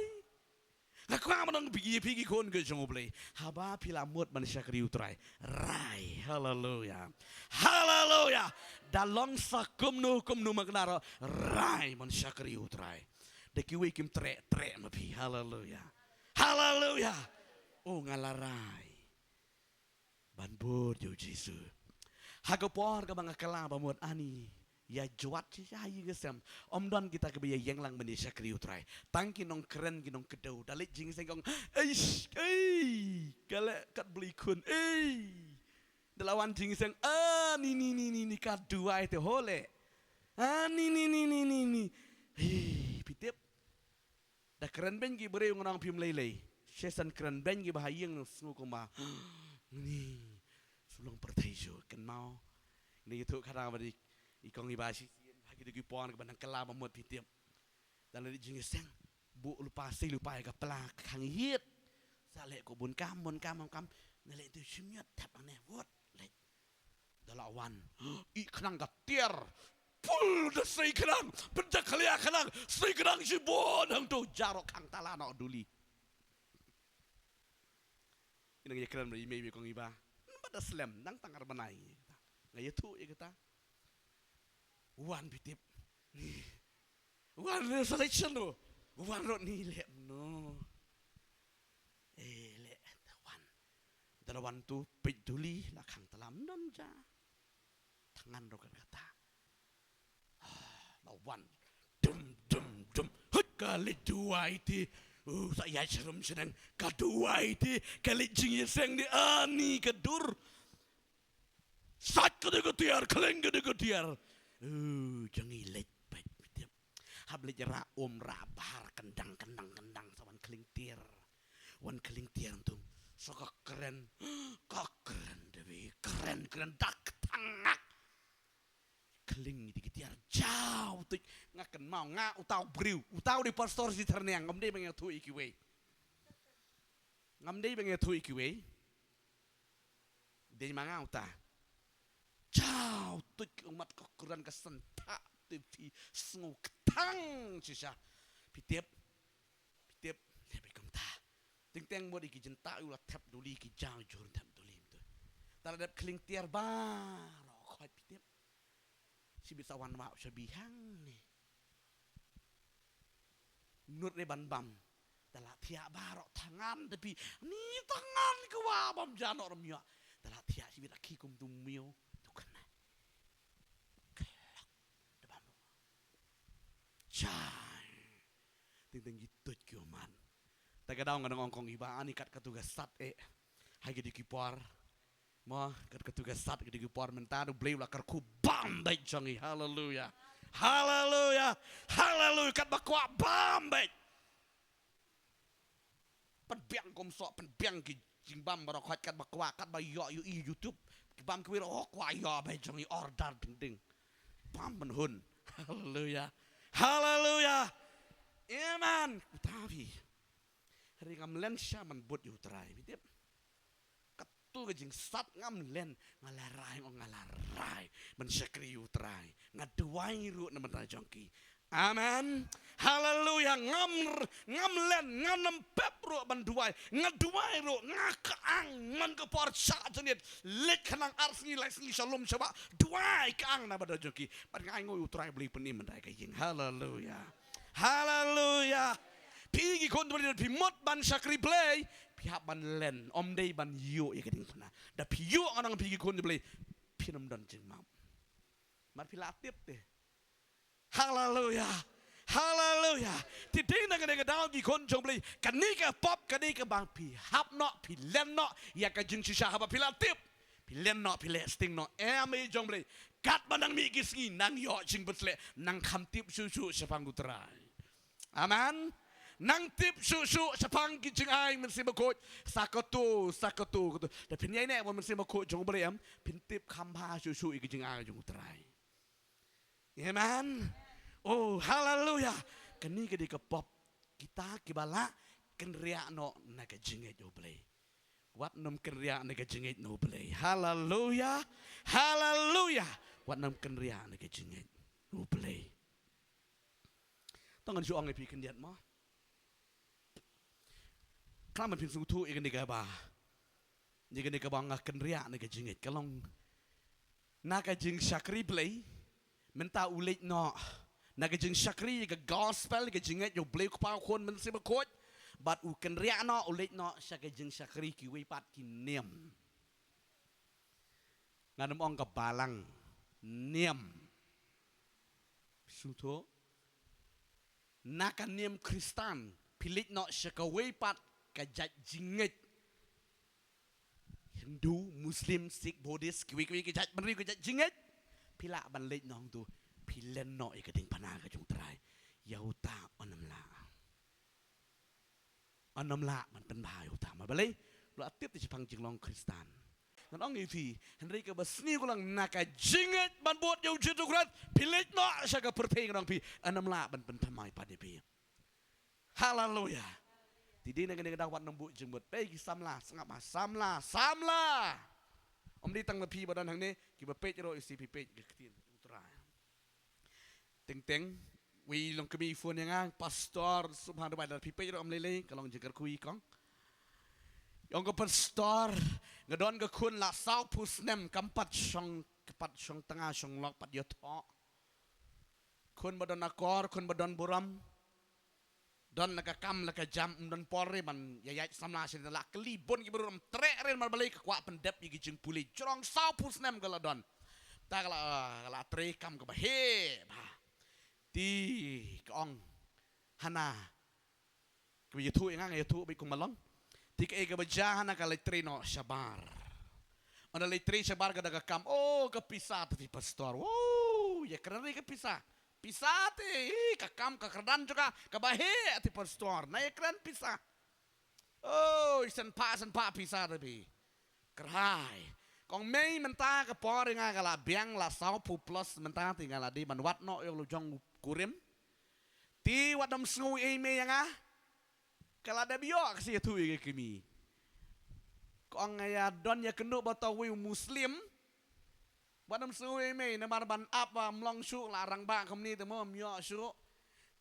Nga kwah ban ong ïa phi ki khun ka jong u Blei, haba phi la mut ban shakri u Trai, rai. Haleluya. Haleluya. Da long sa kumno kumno ma kane ruh, rai ban shakri u Trai. Da kiwei kim treh treh ma phi. Haleluya. Haleluya. O, nga la rai ban bud ïa u Jisu. Ha ka por kaba nga kylla ba mut ani ïa jwat shisha ha ïing ha sem. Ym don kita kiba ïa ïeng lang ban ïa shakri u Trai. Tang ki nongkren, ki nongkdew. Da leit jingïaseng ki ong, eish, ei, ka leh kat Blei khun, ei. Da la wan jingïaseng, ah, ni, ni, ni, ni, ni, ka duwai te ho leh. Ah, ni, ni, ni, ni, ni, ni. Hei, phi tip. Da kren beiñ ki briew, nga ong phim lei lei. Shisha kren beiñ kiba ha ïing, sngew kumba, ni, shu long pyrthei shuh, kynmaw. Ni ïathuh kata ba dei i kong i ba shisien ha kito ki por kaba nang kylla ba mut, phi tip. Da leit jingïaseng, buh lypa, sei lypa ïa ka pla khang ïit. Sa leh ko bun kam, bun kam, bun kam. Na leh tu shim ïa thep hangne, wot, leit. Da la wan, ïeh khnang ka tiar. Pul, da sei khnang, pynjakhlia khnang, sei khnang shibun hangto, jaroh khang tala noh duli. I nang ïakren bad i mei bad i kong i ba. Namar da slem, nang tang ar bnai. Nga ïathuh ïa kata. Wan, phi tip. Wan re selection tu. Wan ruh ni leh mano. Eh, leh, da wan. Da la wan tu, peit duli, la khang tala ym don ja. Thngan ruh kat kata. Ah, la wan. Dum, dum, dum. Hut, ka leit duwai te. Uh, sa ïaid sharum shaneng. Ka duwai te. Ka leit jingïaseng te. Ani ka dur. Sait ka dei ka tiar, khlieng ka dei ka tiar. Uh, jong ngi leit beit, phi tip. Hap leit rah um rah bhar, kyndang, kyndang, kyndang, sa wan khlieng tiar. Wan khlieng tiar tu. Sa ka kren. Ka kren da bi, kren, kren da kthang ngak. Khlieng ïa ki tiar jaw tuid. Nga kynmaw, nga uta u briew, uta u dei pastor Sitharniang, ngam dei ba nga ïathuh ïa kiwei. Ngam dei ba nga ïathuh ïa kiwei. Dei ma nga uta. Jaw tuid ka ummat, ka kren ka sngewthuh te phi sngew kthang shisha. Phi tip. Phi tip. Leh beit kumta. Teng teng mut ïa ki jingtah u la thep duli, ki jaw jur thep duli mynta. Te la dep khlieng tiar baroh khoit, phi tip. Shibit sa wan wah u shabi hangne. Minot re ban bam. Te la thiah baroh thngan te phi. Ni thngan kwah bam ja noh rem ïoh. Te la thiah shibit, la khie kum tu miaw. Tu kane. Klok. Da bam. Chai. Teng teng ki tuid ki ummat. Te ka daw nga dang ong kong i ba ani kat katu ka sat eh. Ha kito ki por. Mo, kat katu ka sat, kito ki por mynta, U Blei u la kyrkhu bam beit jong ngi. Haleluya. Haleluya. Haleluya. Kat ba kwah bam beit. Pynbiang kum soh, pynbiang ki jingbam baroh khoit, kat ba kwah, kat ba ïoh, ïoh i YouTube. Ki bam kiwei ruh, oh, kwah ïoh beit jong ngi, order ding ding. Bam ban hun. Haleluya. Haleluya. Amen. Uta phi. Hynrei ngam len sha ban bud ïa U Trai. Phi tip. Katu ka jingsat ngam len, nga la rai, nga la rai ban shakri ïa U Trai. Nga duwai ruh na bynta jong ki. Amen. Haleluya. Ngam r-, ngam len, ngam pep ruh ban duwai. Nga duwai ruh, nga kyang man ka por shah janmiet. Leit khnang ar sngi lai sngi sha lum sha bah. Duwai kyang na bynta jong ki. Bad nga ainguh ïa U Trai Blei pynim ban dei ka ïing. Haleluya. Haleluya. Phi ki khun, phi mut ban shakri Blei, phi hap ban len, ym dei ban ïoh ïa ka diengphna. Da phi ïoh, nga ong phi ki khun Blei, phin ym don jingmap. Mar phi la tip te. Haleluya. Haleluya. Te dei na kane ka daw ki khun jong U Blei, kane ka pop, kane kaba phi hap noh, phi len noh ïa ka jingshisha haba phi la tip. Phi len noh, phi leh sting noh. Em, i jong U Blei, katba nang mih ki sngi, nang ïoh jingpynshlur, nang kham tip shuh shuh shaphang U Trai. Amen. Nang tip shuh shuh shaphang ki jingai Mynsiem Bakhuid. Sa katto, sa katto, katto. Te phin ïai neh bad Mynsiem Bakhuid jong U Blei, em, phin tip kham bha shuh shuh ïa ki jingai jong U Trai. Amen. Oh, haleluya. Kane ka dei ka pop. Kita kiba la kynriah noh na ka jingngeit U Blei. Wat nym kynriah na ka jingngeit U Blei. Haleluya. Haleluya. Wat nym kynriah na ka jingngeit U Blei. To ngan shu ong ïa phi khyndiat mo. Khlem ban phin sngewthuh ïa kane kaba, ïa kane kaba nga kynriah na ka jingngeit, ka long na ka jingshakri Blei. Mynta u leit noh na ka jingshakri ïa ka gospel, ïa ka jingngeit ïa U Blei U Kpa, U Khun, Mynsiem Bakhuid. Bad u kynriah noh, u leit noh sha ka jingshakri kiwei pat ki niam. Ngan ym ong ka balang, niam. Sngewthuh? Na ka niam Khristan, phi leit noh sha kawei pat ka jait jingngeit. Hindu, Muslim, Sikh, Buddhist, kiwei kiwei ki jait bynriew ki jait jingngeit. Phi lah ban leit noh hangto, phi len noh ïa ka diengphna ka jong U Trai. Ïa uta un ym lah. Un ym lah ban pynbha ïa uta, ma balei? U la tip te shaphang jinglong Khristan. Ngan ong ïa phi, hynrei kaba sniew ka long na ka jingngeit ban bud ïa U Jisu Khrist, phi leit noh sha ka pyrthei, ngan ong ïa phi, un ym lah ban pynthymmai pat ïa phi. Haleluya. Te dei na kane ka daw wat nym buh jingmut. Peit ki samla, sngap ha samla, samla. Ym dei tang na phi ba don hangne, kiba peit ruh ïa shi phi peit ka ktien U Trai. Teng teng, wei long kmie phone ïa nga, pastor, sngewbha da bai da phi peit ruh ym lei lei, ka long jingkyrkhu ïa kong. Ong ka pastor, nga don ka khun la sawphew snem, kam pat shong, kam pat shong tnga shong lok pat ïathoh. Khun ba don akor, khun ba don burom. Don la ka kam la ka jam, ym don por re ban ïa ïaid samla sha la kylli bun ki briew, ym treh re, namar balei? Ka kwah pyndep ïa ki jingpule. Jrong sawphew snem ka la don. Ta ka la, ka la trei kam kaba heh bha. Te ka ong, Hana, kaba ïathuh ïa nga, nga ïathuh beit kum ba long. Te kaei kaba jia? Hana ka leit trei noh shabar. Ynda leit trei shabar ka da ka kam, oh, ka pisa te phi pastor. Wow, ïakren re ka pisa. Pisa te, ih, ka kam ka kyrdan jong ka kaba heh te pastor. Na ïakren pisa. Oh, san phah, san phah pisa te phi. Kyrhai. Kong mei, mynta ka por ïa nga ka la biang, la sawphew plus mynta, te nga la dei ban wad noh ïa u la jong u kurim. Te wat nym sngew ei mei ïa nga. Ka la dep ïoh ka sa ïathuh ïa ka kmie. Kong nga ïa don ïakynduh bad uta uwei u Muslim. Wat nym sngew ei mei, namar ban ap ba ym long shuh, la rangbah kumne te mo, ym ïoh shuh.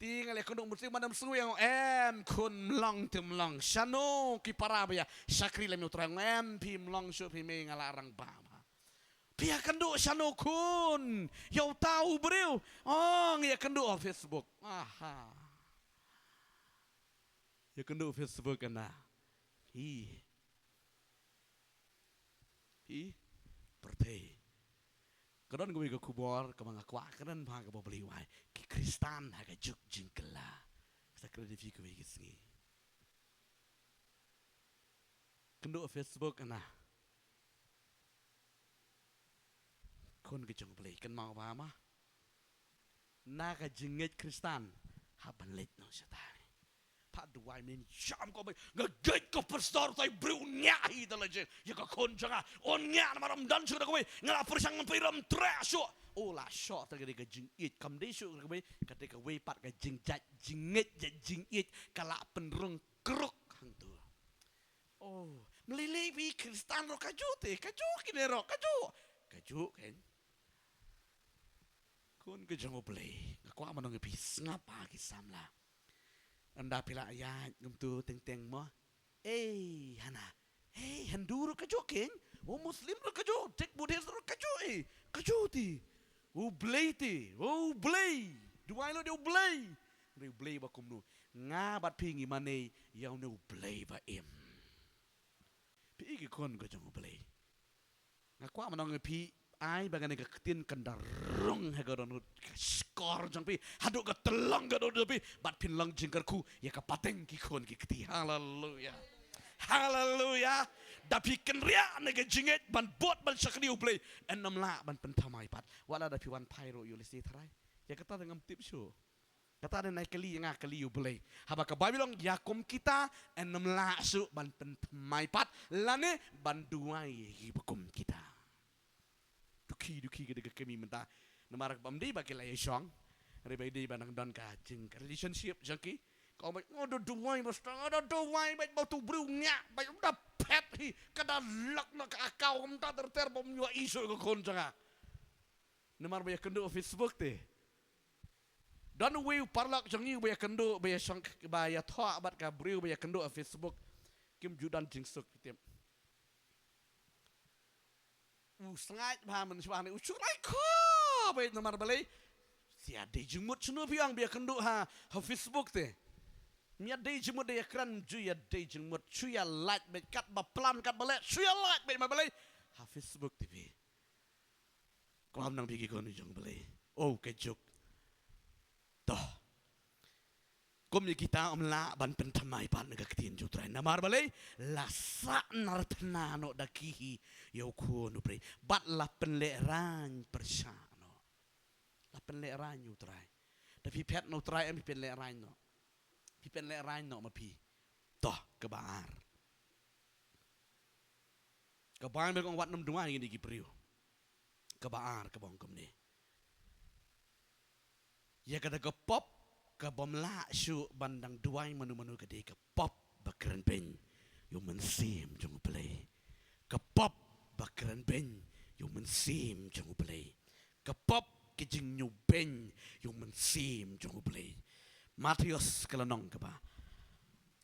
Te nga la ïakynduh Muslim, wat nym sngew ei, nga ong em khun, ym long te ym long. Shano ki para ba ïa shakri lem ïa U Trai? Nga ong em phi, ym long shuh phi mei, nga la rangbah bha. Phi ïakynduh shano khun? Ïa uta u briew? Oh, nga ïakynduh ha Facebook. Aha. Ïakynduh Facebook kane. Hi. Hi. Pyrthei. Ka don kawei ka khubor kaba nga kwah kren bha kaba U Blei u ai. Ki Khristan ha ka juk jingkylla. Sa kren ïa phi kawei ka sngi. Kynduh Facebook kane. Khun ka jong U Blei, kynmaw bha ma. Na ka jingngeit Khristan, hap ban leit noh shatai. Phah duwai mynnin, sham ko bai, nga ngeit ko pastor, utai briew un ngiah hi da la jing ïa ka khun jong nga, un ngiah namar ym don shuh da kawei, nga la pyrshang, ym pyrshang, ym treh shuh. Oh, la shoh, te ka dei ka jingïeit, kam dei shuh da kawei, ka dei kawei pat ka jingjait jingngeit, jait jingïeit ka la pynrung kruk hangto. Oh, ym lei lei phi, Khristan ruh kajuh te, kajuh kine ruh, kajuh. Kajuh kein. Khun ka jong U Blei, nga kwah ban ong ïa phi, sngap ha ki samla. Ynda phi la ïaid kumto teng teng mo. Ei, Hana. Ei, Hindu ruh kajuh kein. Oh, Muslim ruh kajuh, Sikh, Buddhist ruh kajuh, ei. Kajuh te. U Blei te, U Blei. Duwai lut ïa U Blei. Hynrei U Blei ba kumno? Nga bad phi ngi mane ïa une U Blei ba im. Phi ki khun ka jong U Blei. Nga kwah ban ong ïa phi, ai ba kane ka ktien kan da rung ha ka dohnud, ka sh-, shongkor jong phi, haduh ka tyllong ka dohnud jong phi, bad phin long jingkyrkhu ïa ka pateng ki khun ki kti. Haleluya. Haleluya. Da phi kynriah na ka jingngeit ban bud ban shakri U Blei, yn ym lah ban pynthymmai pat. Wat la da phi wan phai ruh ïa U Blei shi tharai. Ïa kata te ngam tip shuh. Kata te nai kylli ïa nga, kylli U Blei. Haba ka Baibl ong ïa kum kita yn ym lah shuh ban pynthymmai pat lane ban duwai ïa kiba kum kita. Dukhi, dukhi ka dei ka kmie mynta. Namar ba ym dei ba ki la ïashong, hynrei ba dei ba nang don ka jing, ka relationship jong ki. Ka ong ba, "Oh, da duwai ba stang, da duwai ba, ba utu u briew ngiah ba, da phet hi, ka da lok na ka account, ym da ter ter ba ym ïohi shuh ka khun jong nga." Namar ba ïakynduh Facebook te. Don uwei u paralok jong ngi ba ïakynduh, ba ïashong, ba ïathoh bad ka briew ba ïakynduh ha Facebook. Kim ju don jingsuk, phi tip. U sngaid bha mynshuwa ne, u shu rai ko, ba namar balei? Shu ïadei jingmut shano phi ong, ba ïakynduh ha, ha Facebook te. Ym ïadei jingmut, da ïakren, ju ïadei jingmut, shu ïa like beit, katba plam katba leh, shu ïa like beit, namar balei? Ha Facebook te phi. Khlem nang phi ki khun jong U Blei. Oh, ka juk. To. Kum ïa kita ym lah ban pynthymmai pat na ka ktien jong U Trai. Namar balei? La sahnarphna noh da ki hi ïa U Khun U Blei. Bad la pynlehraiñ pyrshah noh. La pynlehraiñ ïa U Trai. Da phi phet na U Trai em, phi pynlehraiñ noh. Phi pynlehraiñ noh ma phi. To, kaba ar. Ka Baibl ka ong wat nym duwai ïa kine ki briew. Kaba ar kaba ong kumne. Ïa kata ka pop, kabym lah shuh ban dang duwai mano mano, ka dei ka pop ba kren beiñ ïa U Mynsiem jong U Blei. Ka pop ba kren beiñ ïa U Mynsiem jong U Blei. Ka pop ka jingñiewbeiñ ïa U Mynsiem jong U Blei. Mathaios ka lynnong kaba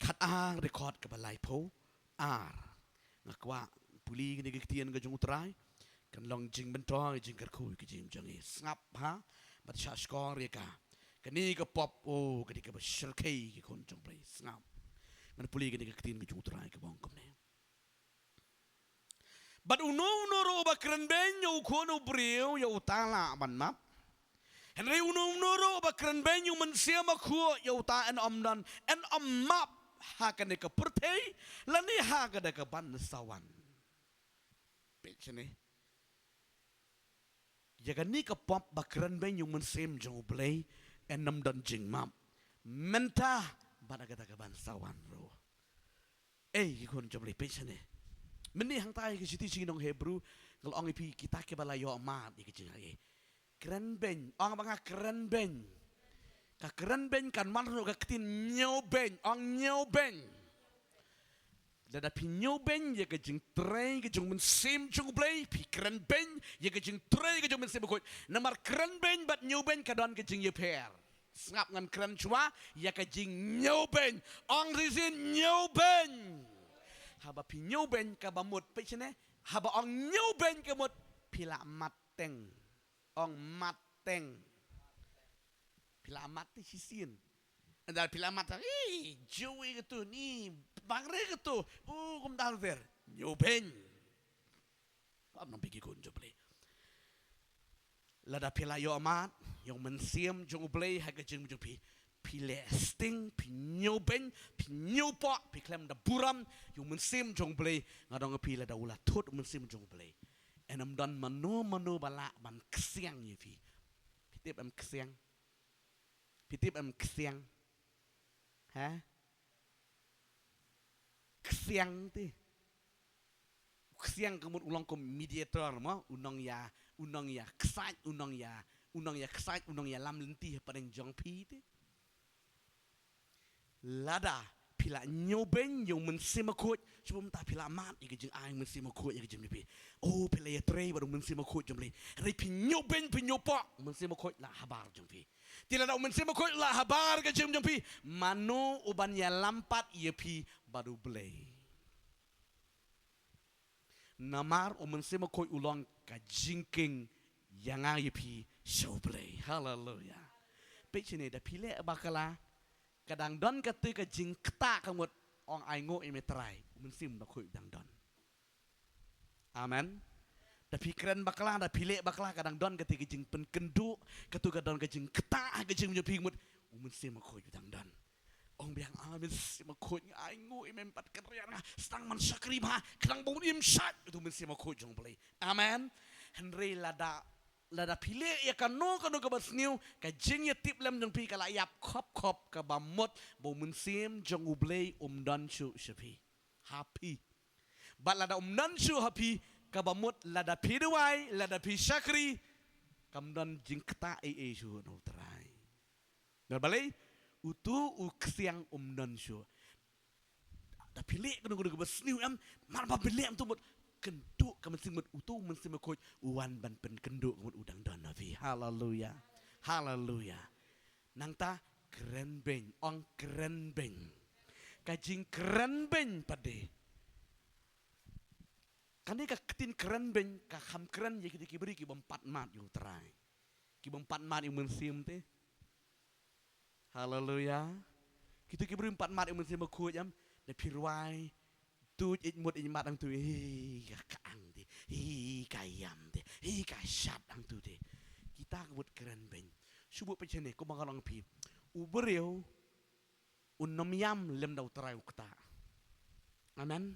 khat ar, dkhot kaba laiphew ar. Nga kwah pule kane ka ktien ka jong U Trai. Kan long jingmyntoi, jingkyrkhu ïa ka jingim jong ngi. Sngap ha, bad shah shkor ïa ka. Kane ka pop, oh, ka dei kaba shyrkhei ki khun jong U Blei. Sngap. Ngan pule kane ka ktien ka jong U Trai kaba ong kumne. Bad uno uno ruh uba kren beiñ ïa U Khun u briew, ïa uta lah ban map. Hynrei uno uno ruh uba kren beiñ ïa U Mynsiem Bakhuid, ïa uta yn ym don, yn ym map ha kane ka pyrthei lane ha kata ka ban sa wan. Peit shane. Ïa kane ka pop ba kren beiñ ïa U Mynsiem jong U Blei, yn ym don jingmap mynta bad ha kata ka ban sa wan ruh. Ei, ki khun jong U Blei, peit shane. Mynne hangta ïa ka shithi sha ki nong Hebru, nga la ong ïa phi, kita kiba la ïoh mad ïa ka jingaiei. Kren beiñ, ong bad nga, kren beiñ. Ka kren beiñ kan wan ruh ka ktien ñiewbeiñ, ong ñiewbeiñ. Lada phi ñiewbeiñ ïa ka jingtrei ka jong U Mynsiem jong U Blei, phi kren beiñ ïa ka jingtrei ka jong U Mynsiem Bakhuid. Namar kren beiñ bad ñiewbeiñ ka don ka jingïapher. Sngap, ngan kren shuwa ïa ka jingñiewbeiñ. Ong shisien ñiewbeiñ. Haba phi ñiewbeiñ kaba mut, peit shane. Haba ong ñiewbeiñ ka mut, phi la mat teng. Ong mat teng. Phi la mat te shisien. Ynda phi la mat, ei, joi katu, ni bangre katu. U, kumta ter. Ñiewbeiñ. Pap nang phi ki khun jong U Blei. Lada phi la ïoh mad ïa U Mynsiem jong U Blei ha ka jingim jong phi, phi leh sting, phi ñiewbeiñ, phi ñiewpoh, phi khlem da burom ïa U Mynsiem jong U Blei. Nga ong ïa phi, lada u la thut U Mynsiem jong U Blei, yn ym don mano mano ba lah ban ksiang ïa phi. Phi tip em ksiang? Phi tip em ksiang? Ha? Ksiang te. Ksiang ka mut u long kum mediator mo, u nongïa, u nongïaksaid, u nongïa, u nongïaksaid, u nongïalam lynti hapdeng jong phi te. Lada phi la ñiewbeiñ ïa U Mynsiem Bakhuid, shu bun mynta phi la mad ïa ka jingai U Mynsiem Bakhuid ïa ka jingim jong phi. Oh, phi la ïatrei bad U Mynsiem Bakhuid jong U Blei. Hynrei phi ñiewbeiñ, phi ñiewpoh, U Mynsiem Bakhuid la habar jong phi. Te lada U Mynsiem Bakhuid la habar ka jingim jong phi, mano uban ïalam pat ïa phi bad U Blei? Namar U Mynsiem Bakhuid u long ka jingkieng ïa nga ïa phi sha U Blei. Haleluya. Peit shane, da phi leh bakla, ka dang don kata ka jingktah ka mut, ong ainguh ïa me Trai, U Mynsiem Bakhuid dang don. Amen. Da phi kren bakla, da phi leh bakla, ka dang don kata ka jingpynkynduh, kato ka don ka jingktah ha ka jingim jong phi, ka mut u Mynsiem Bakhuid u dang don. Ong biang, ah, Mynsiem Bakhuid, nga ai nguh ïa me, em pat kren ïa nga, sdang ban shakri bha, khnang ba un im shait, uto u Mynsiem Bakhuid jong U Blei. Amen. Hynrei lada, lada phi leh ïa kano kano kaba sniew, ka jingïatiplem jong phi ka la ïap khop khop, kaba mut ba u Mynsiem jong U Blei um don shuh sha phi, ha phi. Bad lada um don shuh ha phi, kaba mut lada phi duwai, lada phi shakri, kam don jingktah ei ei shuh na U Trai. Namar balei? Uto u ksiang um don shuh. Da phi leh kano kano kaba sniew, em, mar ba phi leh, em, to mut kynduh ka mynsiem, mut uto u Mynsiem Bakhuid u wan ban pynkynduh, ka mut u dang don ha phi. Haleluya. Haleluya. Nangta kren beiñ, ong kren beiñ. Ka jingkren beiñ pat de, kane ka ktien kren beiñ, ka kham kren ïa kito ki briew ki bym pat mad ïa U Trai, ki bym pat mad ïa u Mynsiem te. Haleluya. Kito ki briew bym pat mad ïa u Mynsiem Bakhuid, em, da phi rwai, tuid ïeit mut ïeit mad hangto, hi ka, ka ang te, hi ka ïam te, hi ka shad hangto te. Kita ka mut kren beiñ. Shu buh peit shane, kumba nga ong phi, u briew un ym ïam lymda U Trai u ktah. Amen.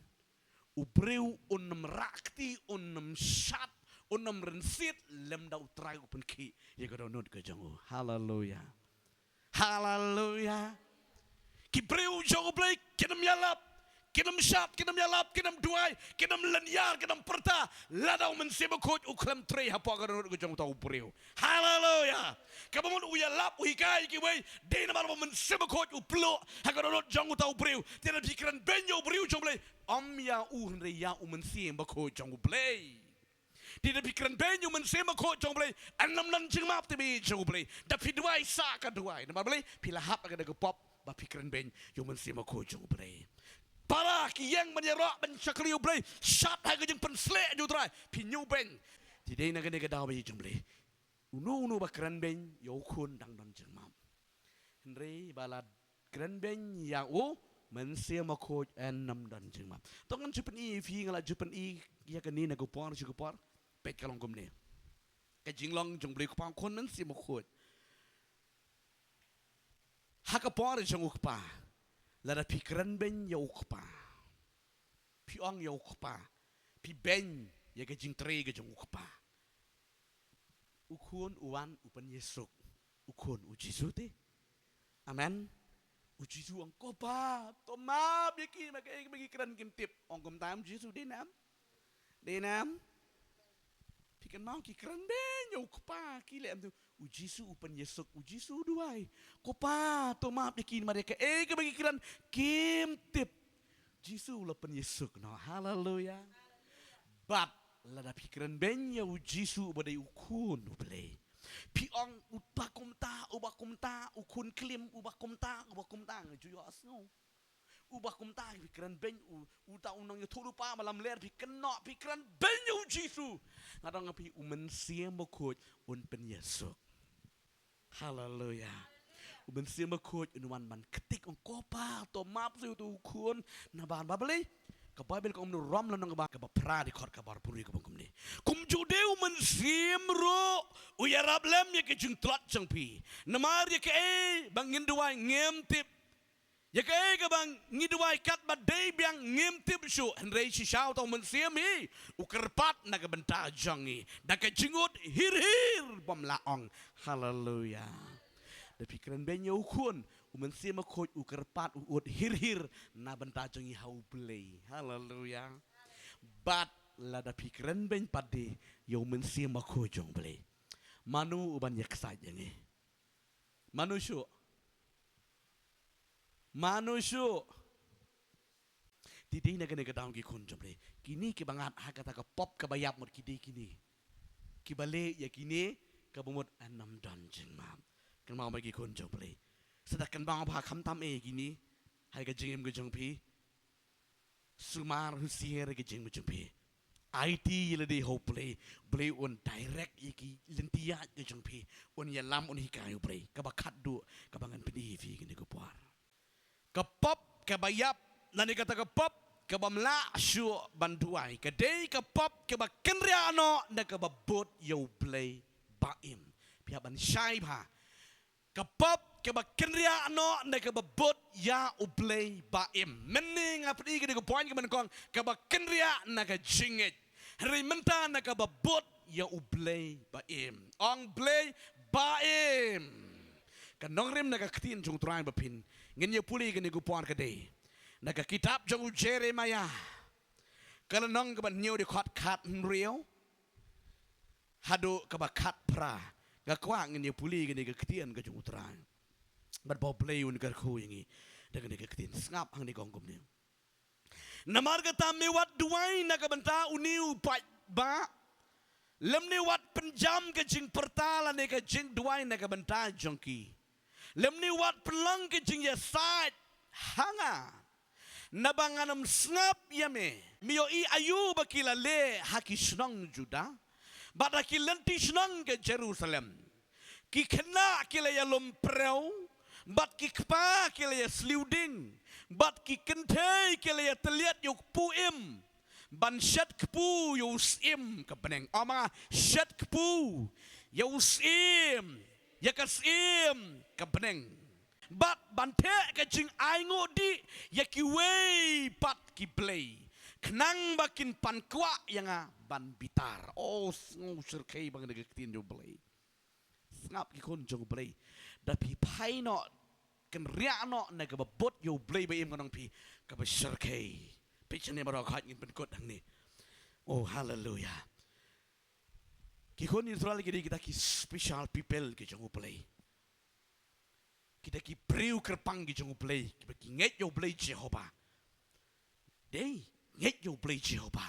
U briew un ym rah kti, un ym shad, un ym rynsied lymda U Trai u pynkhih ïa ka dohnud ka jong u. Haleluya. Haleluya. Ki briew jong U Blei kin ym ïalap, kin ym shad, kin ym ïalap, kin ym duwai, kin ym lynñiar, kin ym pyrta lada u Mynsiem Bakhuid u khlem trei hapoh ka dohnud ka jong uta u briew. Haleluya. Kaba mut u ïalap, u hikai ïa kiwei, dei namar ba u Mynsiem Bakhuid u pynlong ha ka dohnud jong uta u briew. Te lada phi kren beiñ ïa u briew jong U Blei, ym ïa u hynrei ïa u Mynsiem Bakhuid jong U Blei. Te lada phi kren beiñ ïa u Mynsiem Bakhuid jong U Blei, yn ym don jingmap te bad jong U Blei. Da phi duwai sah ka duwai, namar balei? Phi la hap ha kane ka pop ba phi kren beiñ ïa u Mynsiem Bakhuid jong U Blei. Para ki ïeng ban ïaroh ban shakri ïa U Blei, shad ha ka jingpynsleh jong U Trai, phi ñiew beiñ. Te dei na kane ka daw bad jong U Blei. Uno uno ba kren beiñ ïa u Khun dang don jingmap. Hynrei ba la kren beiñ ïa u Mynsiem Bakhuid yn ym don jingmap. To ngan ju pyni ïa phi, nga la ju pyni ïa kane na ka por sha ka por. Peit ka long kumne. Ka jinglong jong U Blei Kpa, Khun, Mynsiem Bakhuid. Ha ka por jong U Kpa, lada phi kren beiñ ïa U Kpa, phi ong ïa U Kpa, phi beiñ ïa ka jingtrei ka jong U Kpa, U Khun u wan u pynïasuk. U Khun, U Jisu te. Amen. U Jisu ong, Ko Pa, to map ïa ki, namar kaei kaba ki kren kim tip. Ong kumta em U Jisu, dei ne em? Dei ne em? Phi kynmaw, ki kren beiñ ïa U Kpa, ki leh em te. U Jisu u pynïasuk, U Jisu u duwai, Ko Pa, to map ïa ki, namar ïa kaei kaba ki kren kim tip. Jisu u la pynïasuk noh. Haleluya. Bad lada phi kren beiñ ïa U Jisu uba dei U Khun U Blei, phi ong, uba kumta, uba kumta, u khun klim, uba kumta, uba kumta, nga ju ïohsngew. Uba kumta, phi kren beiñ, u, uta u nongïathuhlypa ba lamler, phi kynnoh, phi kren beiñ ïa U Jisu, nga ong ïa phi, U Mynsiem Bakhuid un pynïasuk. Haleluya. U Mynsiem Bakhuid un wan ban ktik, ong, Ko Pa, to map shuh ïa uto u khun. Namar balei? Ka Baibl ka ong, Rom lynnong kaba, kaba phra, dkhot kaba arphew hynriew ka ong kumne: Kumjuh de U Mynsiem ruh u ïarap lem ïa ka jingtlot jong phi, namar ïa kaei ba ngin duwai ngim tip. Ïa kaei kaba ngi duwai katba dei biang ngim tip shuh, hynrei shisha uta U Mynsiem hi u kyrpad na ka bynta jong ngi da ka jingud hir hir bym lah ong. Haleluya. Da phi kren beiñ ïa U Khun, U Mynsiem Bakhuid u kyrpad, u ud hir hir na bynta jong ngi ha U Blei. Haleluya. Bad lada phi kren beiñ pat de ïa U Mynsiem Bakhuid jong U Blei, mano uban ïaksaid ïa ngi? Mano shuh? Mano shuh? Te dei na kane ka daw, ki khun jong U Blei, kine kiba ngat ha kata ka pop kaba ïap, mut ki dei kine kiba leh ïa kine kaba mut yn ym don jingmap. Kynmaw bha, ki khun jong U Blei, sa da kynmaw bha, khamtam eh ïa kine ha ka jingim ka jong phi. Sumar husiar ïa ka jingim ka jong phi. Aiti ïa lade ha U Blei. U Blei un direct ïa ki lynti ïaid ka jong phi. Un ïalam, un hikai U Blei. Kaba khatduh kaba ngan pyni ïa phi kane ka por, ka pop kaba ïap, lane kata ka pop Ka bym lah shuh ban duwai ka dei ka pop kaba kynriah noh na kaba bud ïa U Blei ba im. Phi hap ban shai bha. Ka pop kaba kynriah noh na kaba bud ïa U Blei ba im. Mynne nga pyni ka dei ka point kaba nyngkong, kaba kynriah na ka jingngeit. Hynrei mynta na kaba bud ïa U Blei ba im. Ong Blei ba im. Ka nongrim na ka ktien jong U Trai ba phin, ngin ïa pule kane ka por ka dei na ka kitab jong u Jeremiah, ka lynnong kaba hynñiew, dkhot khathynriew haduh kaba khatphra. Nga kwah ngin ïa pule kane ka ktien ka jong U Trai. Bad ba U Blei un kyrkhu ïa ngi da kane ka ktien. Sngap hangne ka ong kumne. Namar kata me wat duwai na ka bynta une u paidbah, lymne wat pynjam ka jingpyrta lane ka jingduwai na ka bynta jong ki, lymne wat pynlong ka jingïasaid ha nga. Naba ngan ym sngap ïa me. Me ïohi aïu ba ki la leh ha ki shnong Juda bad ha ki lynti shnong ka Jerusalem? Ki khynnah ki la ïalum priew, bad ki kpa ki la ïasliew ding, bad ki kynthei ki la ïatylliat ïa u kpu im, ban shet kpu ïa u syiem ka bneng. Ong ma nga, shet kpu ïa u syiem, ïa ka syiem ka bneng. Bad ban theh ka jingainguh dih ïa kiwei pat ki blei, khnang ba kin pan kwah ïa nga ban bitar. O, sngew shyrkhei ba ngan da ka ktien jong U Blei. Sngap ki khun jong U Blei. Da phi phai noh, kynriah noh na kaba bud ïa U Blei ba im, ngan ong phi, kaba shyrkhei. Peit shane baroh khoit, ngin pynkut hangne. O, haleluya. Ki khun Israel ki dei kita ki special people ki jong U Blei. Kita ki briew kyrpang ki jong U Blei, kiba ki ngeit ïa U Blei Jehovah. Dei, ngeit ïa U Blei Jehovah.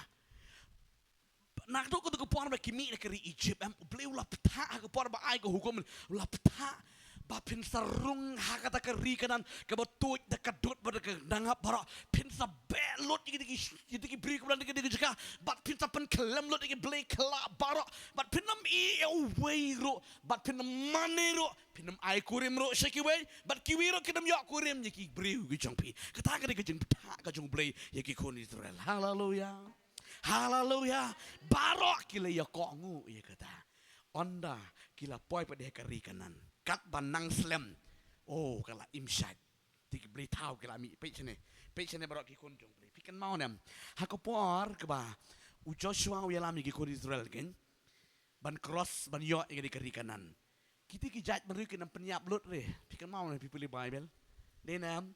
Na kato kato ka por ba ki mih na ka ri Egypt, em, U Blei u la ktah ha ka por ba ai ka hukum, u la ktah ba phin sa rung ha kata ka ri Kanaan kaba tuid da ka dud bad da ka dangap baroh. Phin sa beh lut ïa kita ki, ïa kita ki briew kaba don ha kata ka jaka, bad phin sa pynkhlem lut ïa ki blei kylla baroh, bad phin ym ïeh ïa uwei ruh, bad phin ym mane ruh, phin ym ai kurim ruh sha kiwei, bad kiwei ruh kin ym ïoh kurim ïa ki briew ki jong phi. Kata ka dei ka jingktah ka jong U Blei ïa ki khun Israel. Haleluya. Haleluya. Baroh ki la ïa kohnguh ïa kata. Ynda ki la poi pat ha ka ri Kanaan, katba nang slem, o, ka la im shait. Kita ki blei thaw ki la mih. Peit shane. Peit shane baroh ki khun jong U Blei. Phi kynmaw ne em? Ha ka por kaba u Joshua u ïalam ïa ki khun Israel, kein ban cross, ban ïoh ïa ka ri Kanaan. Kita ki jaitbynriew kin ym pynïap lut re. Phi kynmaw ne, phi pule Baibl? Dei ne em?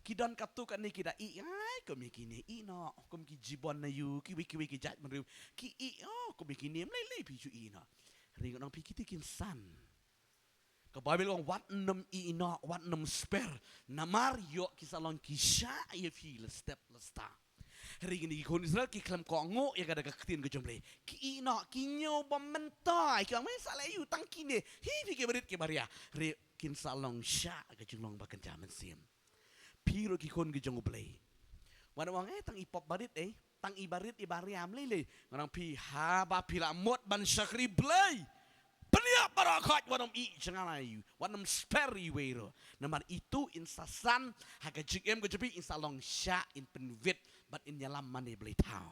Ki don katto katne ki da ïeh, ai, kum ïa kine ïeh noh, kum ki Jibon na ïu, kiwei kiwei ki jaitbynriew. Ki ïeh, o, kum ïa kine, ym lei lei phi ju ïeh noh. Hynrei ngan ong phi, kita kin san. Ka Baibl ka ong wat nym ïeh noh, wat nym spare. Namar ïoh ki sa long ki shah ïa phi la step la step. Hynrei kine ki khun Israel ki khlem kohnguh ïa ka da ka ktien ka jong U Blei. Ki ïeh noh, ki ñiew bym myntoi, ki ong, me sa leh aïu tang kine. Hi phi ki barit ki baria. Hynrei kin sa long shah ka jinglong ba kynja mynsiem. Phi ruh ki khun ki jong U Blei. Wat ong, eh, tang i pop barit, eh, tang i barit i baria, ym lei lei. Ngan ong phi, haba phi la mut ban shakri Blei, pynïap baroh khoit, wat nym ïeh jngai, wat nym spare iwei ruh. Namar itu in sa san ha ka jingim ka jong phi, in sa long shah, in pynwit bad in ïalam mane blei thaw.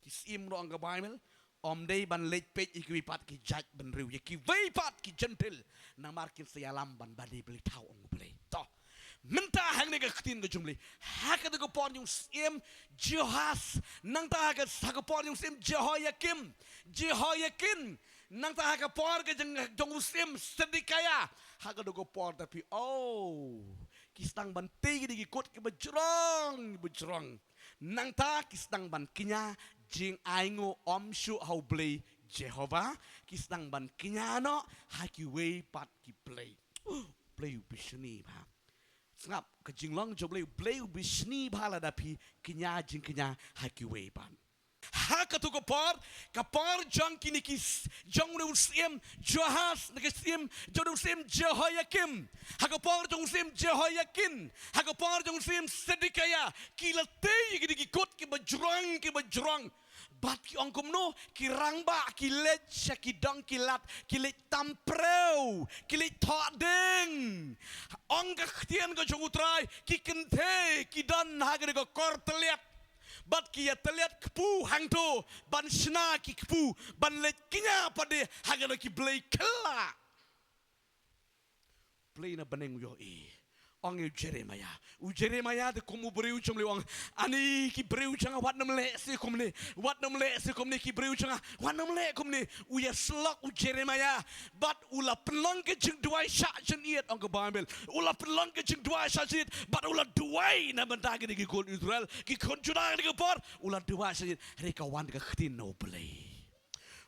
Ki syiem ruh, ong ka Baibl, ym dei ban leit peit ïa kiwei pat ki jaitbynriew, ïa kiwei pat ki Jentil, namar kin sa ïalam ban mane blei thaw, ong U Blei. To, mynta hangne ka ktien ka jong U Blei. Ha kata ka por jong u syiem Jehoas, nangta ha ka, ha ka por jong u syiem Jehoiakim, Jehoiakin, nangta ha ka por ka jong, jong u syiem Sedekiah, ha kata ka por, da phi, o, ki sdang ban tei ki da ki kut kiba jrong, kiba jrong. Nangta ki sdang ban kñia jingainguh ym shuh ha U Blei Jehovah, ki sdang ban kñia noh ha kiwei pat ki blei. U Blei u bishni bha. Sngap, ka jinglong jong U Blei, U Blei u bishni bha lada phi kñia jingkñia ha kiwei pat. Ha katu ka por, ka por jong kine ki s-, jong une u syiem Jehoas, ne ka syiem, jong une u syiem Jehoiakim. Ha ka por jong u syiem Jehoiakin. Ha ka por jong u syiem Sedekiah. Ki la tei ïa kine ki kut kiba jrong, kiba jrong. Bad ki ong kumno, ki rangbah, ki leit sha ki dong ki lad, ki leit tam prew, ki leit thoh ding. Ong ka ktien ka jong U Trai, ki kynthei, ki don ha kane ka kor tylliat. Bad ki ïa tylliat kpu hangto, ban shna ki kpu, ban leit kñia pat de, ha kane ki blei khyllah. Blei na bneng u ïohi. Ong ïa u Jeremiah. U Jeremiah te kum u briew jong u ong. Ani ki briew jong nga wat nym leh seh kumne. Wat nym leh seh kumne ki briew jong nga. Wat nym leh kumne. U ïa slok u Jeremiah. Bad u la pynlong ka jingduwai shah jingit ong ka Bible. U la pynlong ka jingduwai shah jingit. Bad u la duwai na bynta kine ki khun Israel. Ki khun Judah kine ki por. U la duwai shah jingit. Hynrei ka wan ka ktien na u Blei.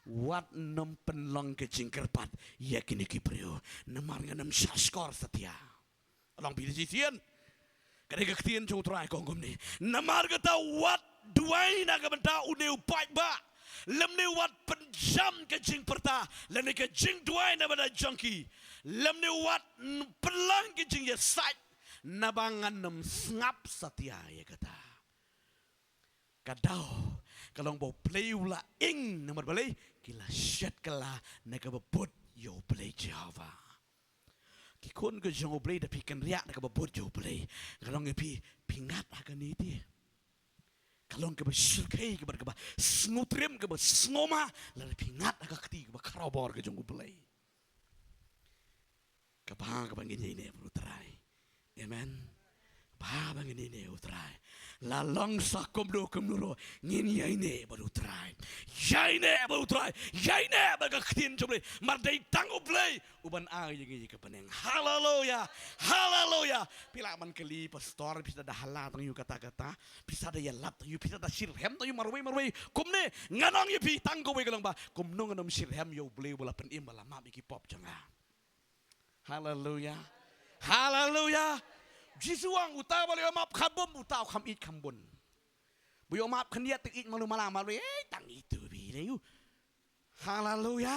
Wat nym pynlong ka jingkyrpad ïa kine ki briew. Namar ngan ym shah shkor satia. Long phi da shisien. Ka dei ka ktien jong U Trai ka ong kumne. Namar kata wat duwai na ka bynta une u paidbah. Lymne wat pynjam ka jingpyrta. Lane ka jingduwai na bynta jong ki. Lymne wat pynlong ka jingïasaid. Naba ngan ym sngap satia ïa kata. Ka daw, ka long ba u Blei u la ing, namar balei, ki la shet kylla na kaba bud ïa u Blei Jehobah. Ki khun ka jong u Blei da phi kynriah na kaba bud ïa u Blei. Ka long ïa phi, phi ngat ha kane te. Ka long kaba shyrkhei, kaba, kaba sngewtriem, kaba sngewma, lada phi ngat ha ka kti, kaba khraw bor ka jong u Blei. Kaba, kaba ngin ïaineh bad u Trai. Amen. Ba, ba ngin ïaineh u Trai. La long sa kumno kumno ruh ngin ïaineh bad u Trai. Ïaineh bad u Trai. Ïaineh bad ka ktien jong u Blei. Mar dei tang u Blei uban ai ïa ngi ka bneng. Haleluya. Haleluya. Phi lah ban kylli pastor, phi sa da hala tang ïa u kata kata. Phi sa da ïalap tang ïa u, phi sa da shitrhem tang ïa u marwei marwei. Kumne ngan ong ïa phi tang kawei ka long ba kumno ngan ym shitrhem ïa u Blei uba la pynim ba la map ïa ki pop jong nga. Haleluya. Haleluya. Jisu u ong uta uba la ïoh map kham bun, uta u kham ïeit kham bun. Ba ïoh map khyndiat te ïeit malu mala malu, eh, tang itu bha ïa u. Haleluya.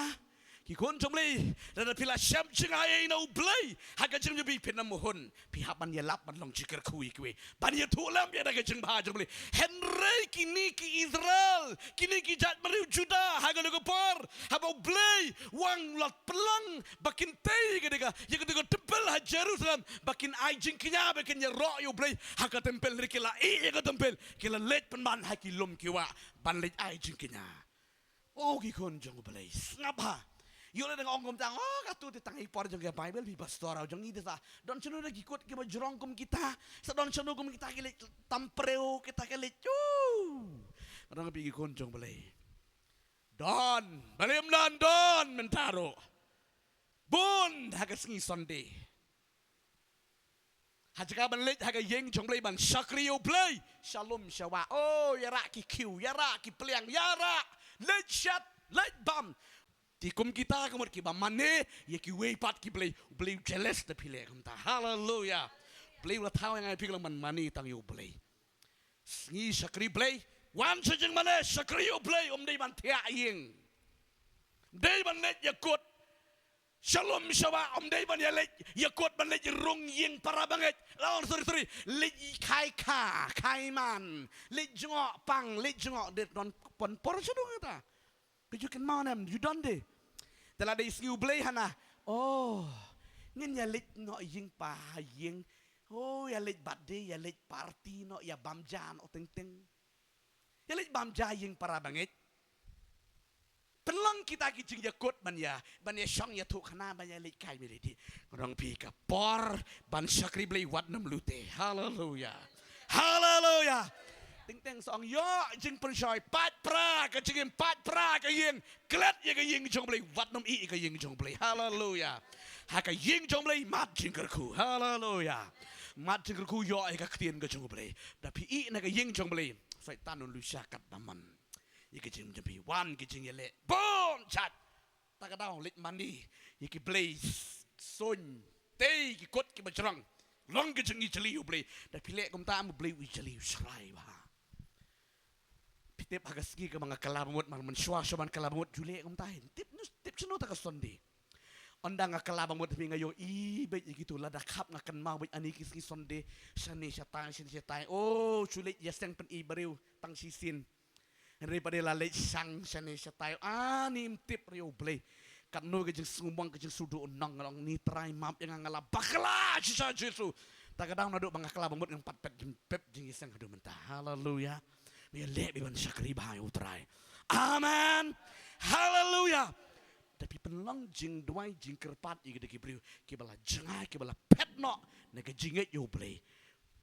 Ki khun jong u Blei, lada phi la shem jingaiei na u Blei ha ka jingim jong phi, phin ym hun. Phi hap ban ïalap ban long jingkyrkhu ïa kiwei. Ban ïathuh lem ïa ka jingbha jong u Blei. Hynrei kine ki Israel, kine ki jaitbynriew Judah, ha kane ka por, haba u Blei u ong la pynlong ba kin tei ïa kane ka, ïa kane ka templ ha Jerusalem, ba kin ai jingkñia, ba kin ïaroh ïa u Blei ha ka templ, hynrei ki la ïeh ïa ka templ, ki la leit pynban ha ki lum ki wah ban leit ai jingkñia. O ki khun jong u Blei, sngap bha. Ïoh lada nga ong kumta, o, kato te tang ha i por jong ka Baibl, phi pastor, o jong ngi te sa don shano da ki kut kiba jrong kum kita, sa don shano kum kita ki leit tam prew, kita ki leit, u. Nga ong ïa phi ki khun jong u Blei. Don, balei ym don, don mynta ruh. Bun ha ka sngi Sunday. Ha jaka ban leit ha ka ïing jong u Blei ban shakri ïa u Blei. Shalom sha wah. O, ïa rah ki khiew, ïa rah ki pliang, ïa rah. Leit shet, leit bam. Te kum kita ka mut kiba mane ïa kiwei pat ki blei, u Blei u jealous da phi leh kumta. Haleluya. U Blei u la thaw ïa nga ïa phi ka long ban mane tang ïa u Blei. Sngi shakri Blei, wan sha jingmane, shakri ïa u Blei, ym dei ban thiah ïing. Ym dei ban leit ïakut. Shalom sha wah, ym dei ban ïaleit ïakut, ban leit rung ïing para bangeit. La ong, sorry, sorry, leit khai kha, khai man, leit jngoh pang, leit jngoh, dei don pon por sha dong kata. Ka ju kynmaw ne em, ju don de. Te la dei sngi u Blei hana. Oh, ngin ïaleit noh ïing pa ïing. Oh, ïaleit birthday, ïaleit party noh, ïa bam ja noh teng teng. Ïaleit bam ja ïing para bangeit. Pynlong kita ki jingïakut ban ïa, ban ïa shong ïathuh khana, ban ïaleit kai mih leit dih. Nga ong phi ka por ban shakri Blei wat nym lute. Haleluya. Haleluya. Teng teng sa ong ïoh jingpynshoi, pait pra ka jingim, pait pra ka ïing. Klet ïa ka ïing jong u Blei, wat nym ïeh ïa ka ïing jong u Blei. Haleluya. Ha ka ïing jong u Blei, mad jingkyrkhu. Haleluya. Mad jingkyrkhu, ïoh ïa ka ktien ka jong u Blei. Da phi ïeh na ka ïing jong u Blei, Soitan un leit sha katba mon. Ïa ka jingim jong phi, wan ki jingïaleh bun jait. Ta ka daw leit mane ïa ki blei, suiñ, tei ki kut kiba jrong. Long ki jingïatylli ïa u Blei. Da phi leh kumta, u Blei u ïatylli, u shrai bha. Phi tip ha ka sngi kaba nga kylla ba mut, mar mynshuwa shuwa ban kylla ba mut, ju leh kumta hi. Tip nu, tip shano ta ka Sunday. Ynda nga kylla ba mut, phi, nga ïohi beit ïa kito, lada khap nga kynmaw beit ani ki sngi Sunday, shane shatai, shane shatai. Oh, shu leit ïaseng pyni briew tang shisien. Hynrei pat de la leit shang shane shatai. Ani ym tip ïa U Blei. Katno ka jingsngewbang, ka jingsngewduh nong, nga ong, ni Trai, map ïa nga, nga la bakla shisha Jisu. Ta ka daw naduh ba nga kla ba mut ngam pat pep jingpep jingïaseng haduh mynta. Haleluya. Me leh beit ban shakri bha ïa U Trai. Amen. Haleluya. Da phi pynlong jingduwai jingkyrpad ïa kita ki briew kiba la jngai, kiba la phet noh na ka jingngeit ïa U Blei,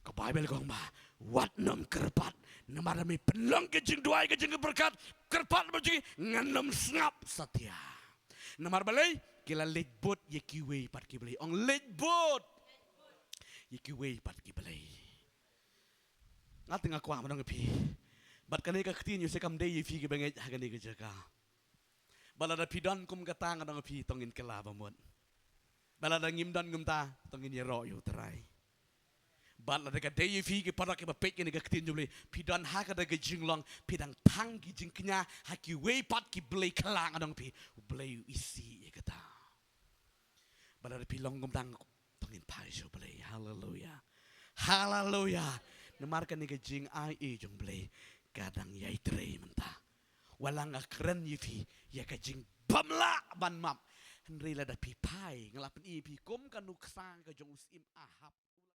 ka Baibl ka ong ba wat nym kyrpad. Namar da me pynlong ka jingduwai, ka jingkyrpad, kyrpad ba jing, ngan nym sngap satia. Namar balei? Ki la leit bud ïa kiwei pat ki blei. Ong, leit bud ïa kiwei pat ki blei. Nga te nga kwah ban ong ïa phi, bad kane ka ktien ïoh se kam dei ïa phi kiba ngeit ha kane ka jaka. Bad lada phi don kum kata, nga ong ïa phi, to ngin kylla ba mut. Bad lada ngim don kumta, to ngin ïaroh ïa U Trai. Bad lada ka dei ïa phi ki paralok kiba peit kane ka ktien jong U Blei, phi don ha kata ka jinglong, phi dang thang ki jingkñia ha kiwei pat ki blei, kylla, nga ong ïa phi, U Blei u isih ïa kata. Bad lada phi long kumta, to ngin phai sha U Blei. Haleluya. Haleluya. Namar kane ka jingai jong U Blei ka dang ïai trei mynta. Wat la nga kren ïa phi ïa ka jingbymlah ban map, hynrei lada phi phai, nga la pyni ïa phi kum ka nuksa ka jong u syiem Ahab.